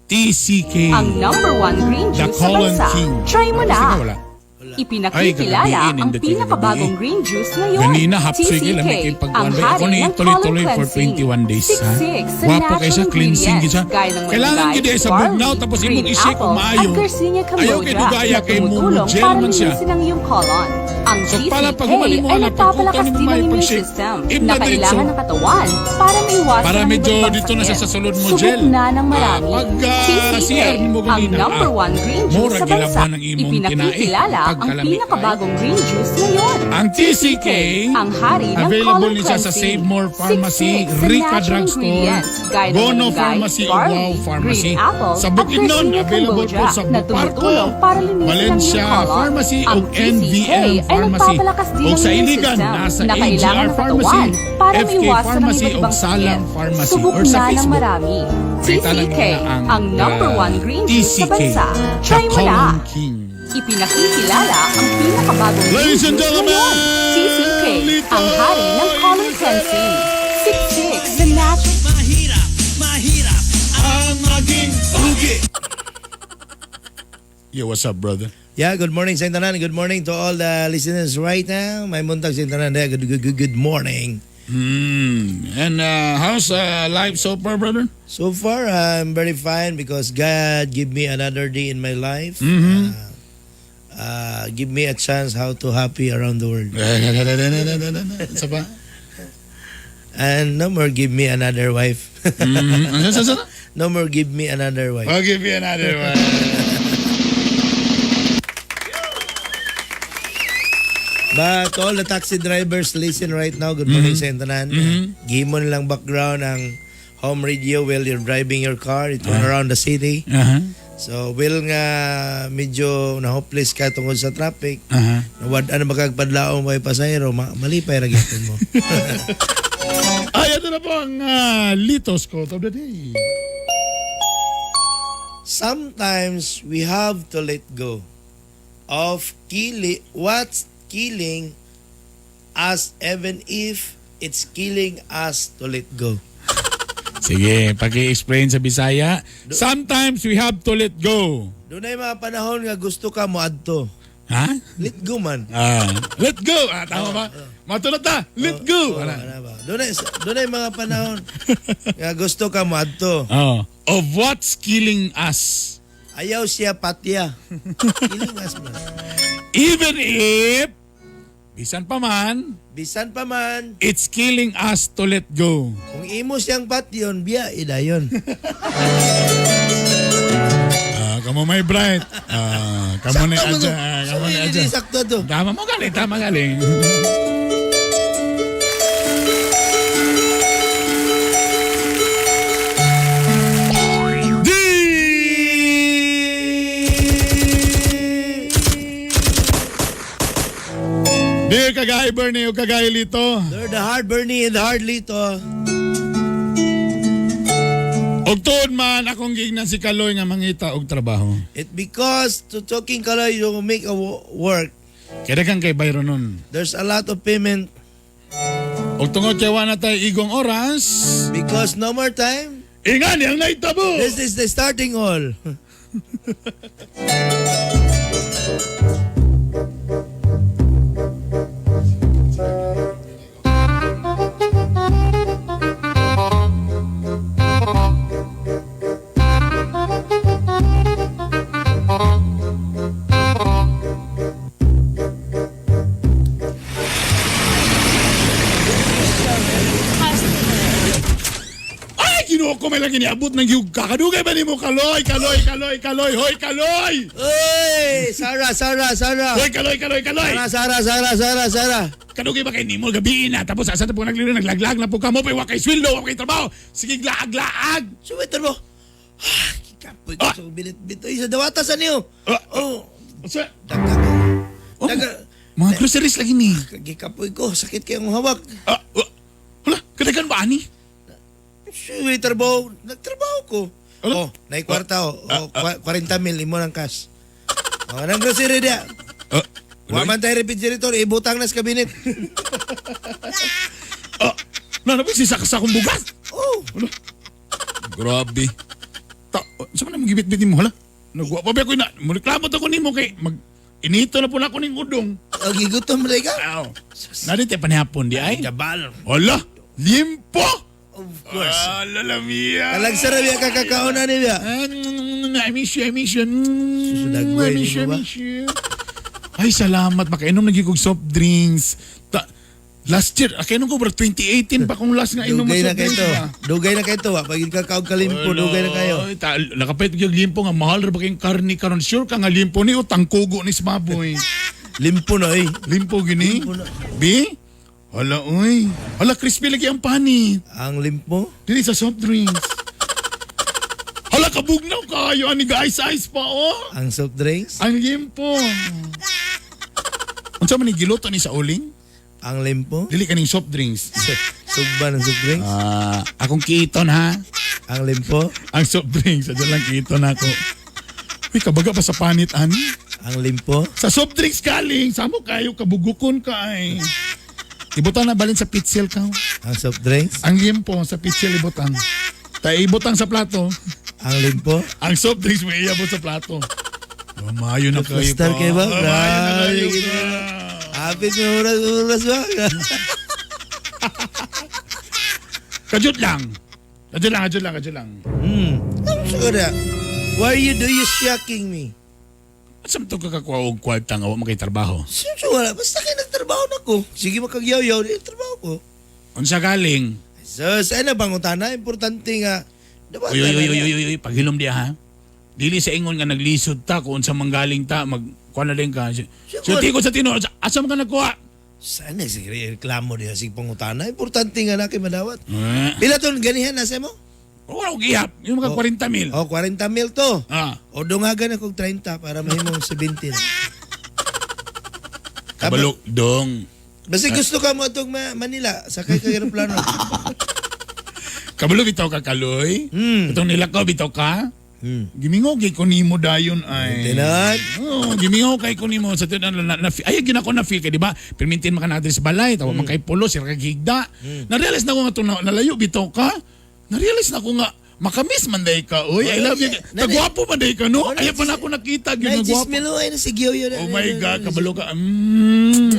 TCK. Ang number one green The juice sa Colon bansa. King. Try mo na. Sige, wala. Ipinakikilala Ay, kagabi, ang nindot yung pinakabagong kagabi. green juice ngayon. Ganina, hapsoy TCK, kay lamig kay pagkuhan. ang Ako hari ni ng tuloy-tuloy colon for cleansing. 21 days. Ha? Siksik sa Wapo kay siya, natural cleansing ingredients, gid siya. gaya ng Kailangan malunggay, gid ay sa barley, bugnaw tapos imong green i-shake apple, maayo. at Garcinia Ayaw kay Cambodia dugaya na kay mo tumutulong gel para man siya. linisin ang iyong colon. Ang So, pala, TCK pag humanin mo ay na, nagpapalakas pagkutan din mo ng maayo immune pag-shake. system Im na na diretso. kailangan ng katawan para maiwasan Para ang medyo iba't ibang dito na siya sakit. sa sulod mo, Subok gel. na ng marami. Ah, pag, TCK, CR mo ang ganina, number one green juice mura sa bansa. gilaban ang imong tinae. Ipinakikilala ang Pagkalami pinakabagong green juice ngayon. Ang TCK, ang hari ng available colon ni siya sa cleansing. Save More Pharmacy, Siksik sa Rica natural Drugstore, ingredients, gaya ng Gono malunggay, Pharmacy o barley, Wow Pharmacy. green apple, Sa at Bukidnon, Garcinia available po Cambodia sa na Buparco, tumutulong para linisin ang Valencia iyong colon. Pharmacy Ang o NVM TCK ay Pharmacy. nagpapalakas din O ng sa immune Iligan, system nasa na kailangan AGR ng Pharmacy, katawan para FK maiwasan ang Pharmacy iba't o ibang Salang sakit. Pharmacy Subok or sa na ng Facebook. marami. Makita lang TCK, nila ang, ang number one green juice sa TCK, bansa. The Try mo na! Colon King. Ipinakikilala ang pinakabagong green Ladies and juice gentlemen, ngayon. TCK, ang hari ng colon cleansing. Siksik sa natural Mahirap, mahirap ang maging bugi. Yo, what's up, brother? Yeah, good morning sa tanan. Good morning to all the listeners right now. May muntag sa tanan. Good, good, good, good morning. And how's life so far, brother? So far, I'm very fine because God give me another day in my life. Give me a chance how to happy around the world. Sa pa? And no more give me another wife. No more give me another wife. I'll give you another one. But to all the taxi drivers listen right now, good morning sa inyo tanan. Gihimo na lang background ang home radio while you're driving your car. It will around the city. So, will nga medyo na-hopeless ka tungkol sa traffic. Nawad ano makagpadlaong may pasahero, malipay ra gyapon mo. Ay, ito na po ang Lito's Quote of the Day. Sometimes we have to let go of killing what's killing us, even if It's killing us to let go. Sige, paki-explain sa Bisaya. Sometimes we have to let go. Dunay mga panahon nga gusto ka mo adto. Ha? Let go man. Ah, let go. Ah, tama ba? Matulad ta. Let go. Oh, Wala. ano ba? Dunay mga panahon nga gusto ka mo adto. Oh. Of what's killing us. Ayaw siya patya. Killing us man. Even if, bisan pa man, Bisan pa man, it's killing us to let go. kung imo siyang patyon, biya idayon. Ah, kamo may bright. Ah, kamo na Sakto mo adya. to. Ah, kamo na Sorry, adya. sakto to. Tama mo galing, tama galing. Dear Kagay Bernie o Kagay Lito. They're the hard Bernie and the hard Lito. Og tuod man akong gignan si Kaloy nga mangita og trabaho. It because to talking kaloy you make a work. Kaya kang kay Byron nun. There's a lot of payment Og tungod kay wa na tay igong oras, because no more time. Ingani ang naitabo. This is the starting all. Ay, Ginoo ko may lang iniabot ng yug ka. Kadugay ba nimo Kaloy, Kaloy, Kaloy, Kaloy, hoy Kaloy. Oy, Sarah, Sarah, Sarah. Hoy Kaloy, Kaloy, Kaloy. Sarah, Sarah, Sarah, Sarah, Sarah. Kadugay ba kay nimo gabi na tapos asa na po naglilo naglaglag na po kamo pa wa kay sweldo, wa kay trabaho. Sige laag laag. Suwiter mo. Ah, Kikapoy ko sa binit-bit. Oy, sa dawata sa niyo. Oh. Sa Daga. Daga. Mga groceries lagi ni. Gikapoy ko. Sakit kayong hawak. Ah, hala, kadagan ba ani? Suwiter mo. Nagtrabaho ko. Oh, naikwarta oh. Oh, 40 mil imo ng cash. Oh, nang grocery dia. Wa man tayo refrigerator, ibutang na sa cabinet. Na na si sa akong bugas. Oh. Grabe. Ta, sa man gibit-bit nimo hala? Nagwa pa ba ko na. Mureklamo to ko nimo kay mag inito na po na ako ning udong. Oh, gigutom ra ka. Aw. Nadi tay panihapon di ay. Jabal. Hala, limpo. Of course. Ala lamia. Kalagsara biya kakakaon na niya. I miss you, I miss you. Susudag I miss you, I miss you. Ay, salamat. Makainom na gyud kog soft drinks. Ta last year, akainom ko bro, 2018 pa kung last nga inom mo Dugay na soft kayo drinks to. ba? Dugay na kayo to. Wa pag kakaog kalimpo, dugay na kayo. Ay, nakapit yung limpo nga mahal ra ba kayong karni karon sure ka nga limpo ni utang kugo ni sa baboy. Limpo na eh. Limpo gini. Bi? Hala oy. Hala crispy lagi ang pani. Ang limpo? Dili sa soft drinks. Hala kabugnaw kayo ani guys ice pa oh. Ang soft drinks? Ang limpo. Unsa man ni giluto ni sa uling? Ang limpo? Dili kaning soft drinks. Sugba ng soft drinks? Ah, akong kiiton ha. Ang limpo? Ang soft drinks, adyo lang kiiton ako. Uy, kabaga pa sa panit ani. Ang limpo? Sa soft drinks galing, samo kayo kabugukon ka ay. Ibutang na balin sa pitsil ka. Ang soft drinks? Ang limpo sa pitsil ibutang. Ta ibutang sa plato. Ang limpo? Ang soft drinks mo iabot sa plato. Oh, maayo na kayo Star kayo ba? Oh, maayo na kayo Grabe. pa. Apit mo oras oras ba? Kajut lang. Kajut lang, kajut lang, kajut lang. Ang sure. Why you do you shocking me? Asa man to kakakuha og kwarta nga wa man kay trabaho? Siyempre wala. Basta kayo nagtrabaho na ko. Sige makagyaw-yaw, di trabaho ko. Unsa galing? So, sa ano bang utana? Importante nga. Diba, Uy, uy, uy, uy, uy, uy, paghilom diha ha. Dili sa ingon nga naglisod ta kung unsa manggaling ta mag kuha na din ka. So, ti ko sa tinuod, asa man ka nagkuha? Sana sige reklamo diha sige pangutana. Importante nga na kay madawat. Eh. Pila ton ganihan na sa mo? Wala ko gihap. Yung mga 40 mil. Oh, 40 mil to. Ah. O dungagan akong 30 para mahimong 70 na. Kabalok dong. Basta gusto ka mo atong Manila, sakay ka eroplano. Kabalo bitaw ka kaloy. Itong nilakaw bitaw ka. Gimingaw kay ko nimo dayon ay. Tinan. Oo, gimingaw kay ko nimo sa tinan na, ay gina ko na feel kay di ba? Permintin man ka na sa balay, tawa man kay pulo sira kag higda. Na-realize na ko nga to na, nalayo bitaw ka. Na-realize na ko nga makamis man day ka. Uy, I love you. Tagwapo man day ka no. Ay pa na ako nakita gyud nga gwapo. Milo ay na si Gio yun. Oh my God, kabalo ka.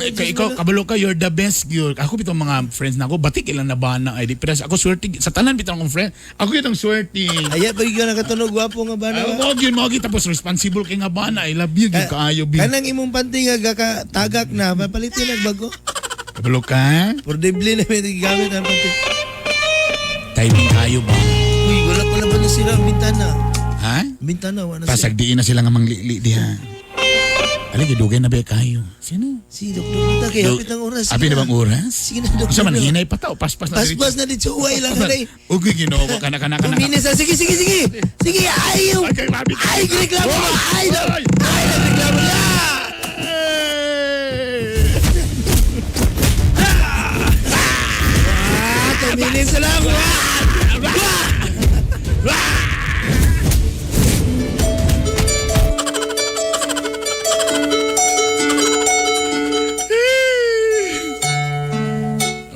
Ikaw, kabalo ka, you're the best gyud. Ako bitong mga friends na ako, batik ilang nabana ay di pero ako swerte sa tanan bitong akong friend. Ako yun ang swerte. Aya pa gyud nakatunog gwapo nga bana. Ay, mo gyud mo gyud tapos responsible kay nga bana. I love you gyud kaayo bi. Kanang imong panty nga gaka tagak na papalitin nagbago. Kabalo ka? Por dibli na may gigamit ang panty. Timing kayo ba? Uy, wala pala ba na sila ang bintana? Ha? Bintana wala na sila. Pasagdiin na sila nga manglili diha. Ali gidugay na ba kayo? Sino? Si Dr. Nita kay hapit ang oras. Abi na bang oras? Sige na, Dr. Unsa man hinay pa tao, paspas na Paspas na dito uway lang anay. Uy, Ginoo ko kana kana kana. Tuminis na. Sige, sige, sige. Sige, ayaw. Ay, reklamo mo. Ay, ay, reklamo na. Ah, tuminis na lang.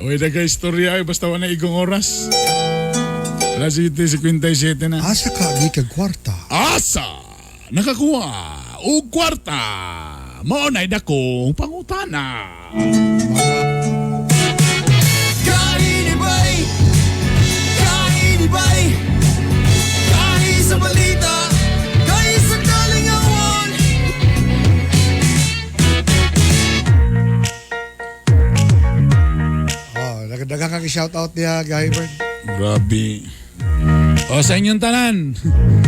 Uy, daga istorya ay basta wala igong oras. Alas 7:57 na. Asa ka gikag kwarta? Asa nakakuha og kwarta. Mao na'y dakong pangutana. Kainibay! Kainibay! Kahi sa balita, kahi sa kalingawan. Oh, daghang kang shout out niya, Gahi Bird. Grabe. O sa inyong tanan,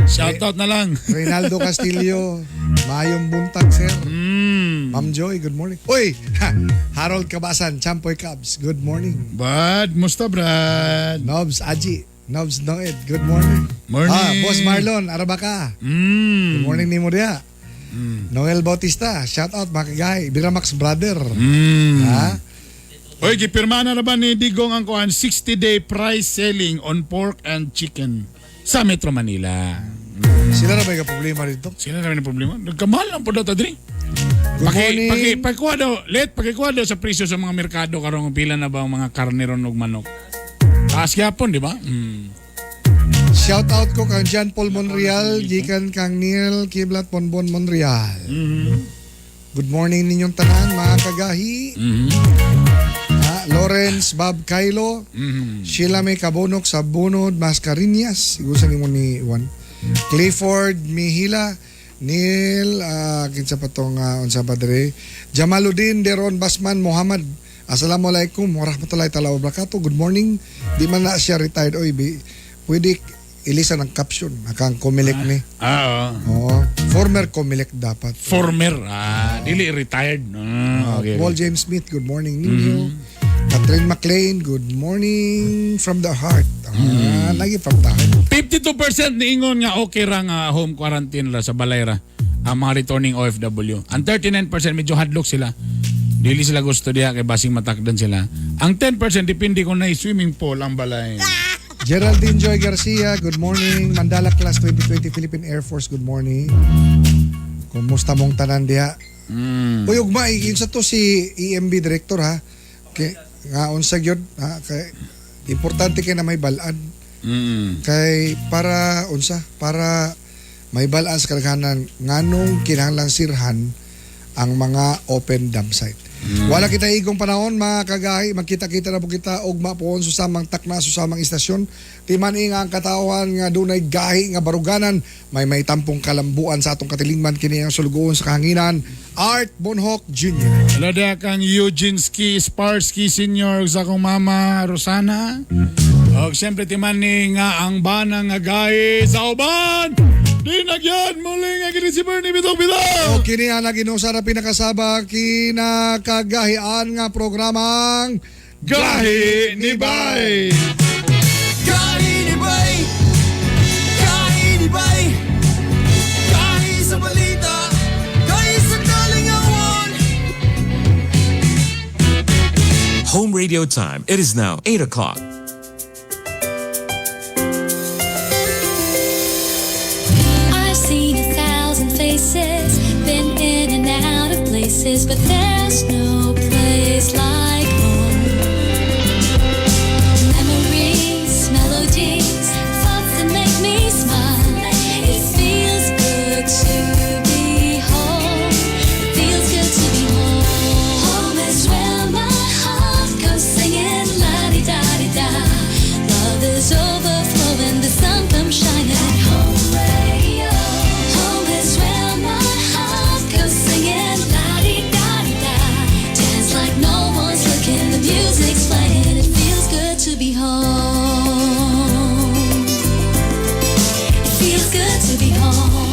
shoutout na lang. Reynaldo Castillo, maayong buntag, sir. Ma'am Joy, good morning. Uy, Harold Cabasan, Champoy Cubs, good morning. Brad, musta Brad? Nobs Aji, Nobs Noed, good morning. Morning. Ah, Boss Marlon, araba ka. Good morning ni mo diha. Noel Bautista, shout out mga kagay, Biramax brother. Ha? Oy, gipirma na na ba ni Digong ang kuan 60-day price selling on pork and chicken sa Metro Manila. Sila na ba yung problema dito? Sila na may problema. Nagkamahal lang po daw ta diri. Good morning. Pakikuha daw, let pakikuha daw sa presyo sa mga merkado karong pila na ba ang mga karne ron ug manok. Taas gyapon, di ba? Mm. Shout out ko kang John Paul Monreal, gikan kang Neil Kiblat Bonbon Monreal. Good morning ninyong tanan mga kagahi. Ah, Lawrence Bob Kylo, Sheila May Kabonok sa Bunod Mascarinhas, igusan nimo ni Juan. Clifford Mihila, Neil kinsa pa tong unsa pa dire? Jamaluddin Deron Basman Muhammad. Assalamualaikum warahmatullahi taala wabarakatuh. Good morning. Di man na siya retired oy bi. Pwede ilisa ng caption akang Comelec ni. Ah, oo. Oo. Former Comelec dapat. Former, dili retired. Okay. Paul James Smith, good morning ninyo. Catherine McLean, good morning from the heart. Ah, lagi from the heart. 52% niingon nga okay ra nga home quarantine ra sa balay ra ang mga returning OFW. Ang 39% medyo hadlok sila. Dili sila gusto diha kay basing matakdan sila. Ang 10% depende kung na swimming pool ang balay. Geraldine Joy Garcia, good morning. Mandala Class 2020 Philippine Air Force, good morning. Kumusta mong tanan diha? Uy, ugma, sa to si EMB director ha. Kay, nga unsa gyud ha kay importante kay na may balaan. Kay para unsa para may balaan sa kadaghanan nganong kinahanglan sirhan ang mga open dam site. Wala kita igong panahon mga kagahi, magkita-kita na po kita ugma po susamang takna susamang istasyon. Timan nga ang katawhan nga dunay gahi nga baruganan, may tampong kalambuan sa atong katilingman kini ang sulugoon sa kahanginan. Art Bonhoc Jr. Hello diha kang Eugene Ski Sparsky Senior sa akong mama Rosana. Og siyempre timan ni nga ang bana nga gahi sa uban. Di nagyan muli nga kini si Bernie Bitong Bitong. O kini ang naginusa na pinakasaba kinakagahian nga programang Gahi ni Bay. Gahi ni Bay! Gahi ni Bay! Gahi sa balita, gahi sa kalingawan. Home radio time. It is now 8 o'clock. Places, but there's no place like home. Memories, melodies, thoughts that make me smile. It feels good to be home. It feels good to be home. Home is where my heart goes singing la di da di da. Love is overflowing, the sun comes shining. Home radio. Home is where my heart goes singing la di da di da. Dance like no one's looking, the music's playing. It feels good to be home. It feels good to be home.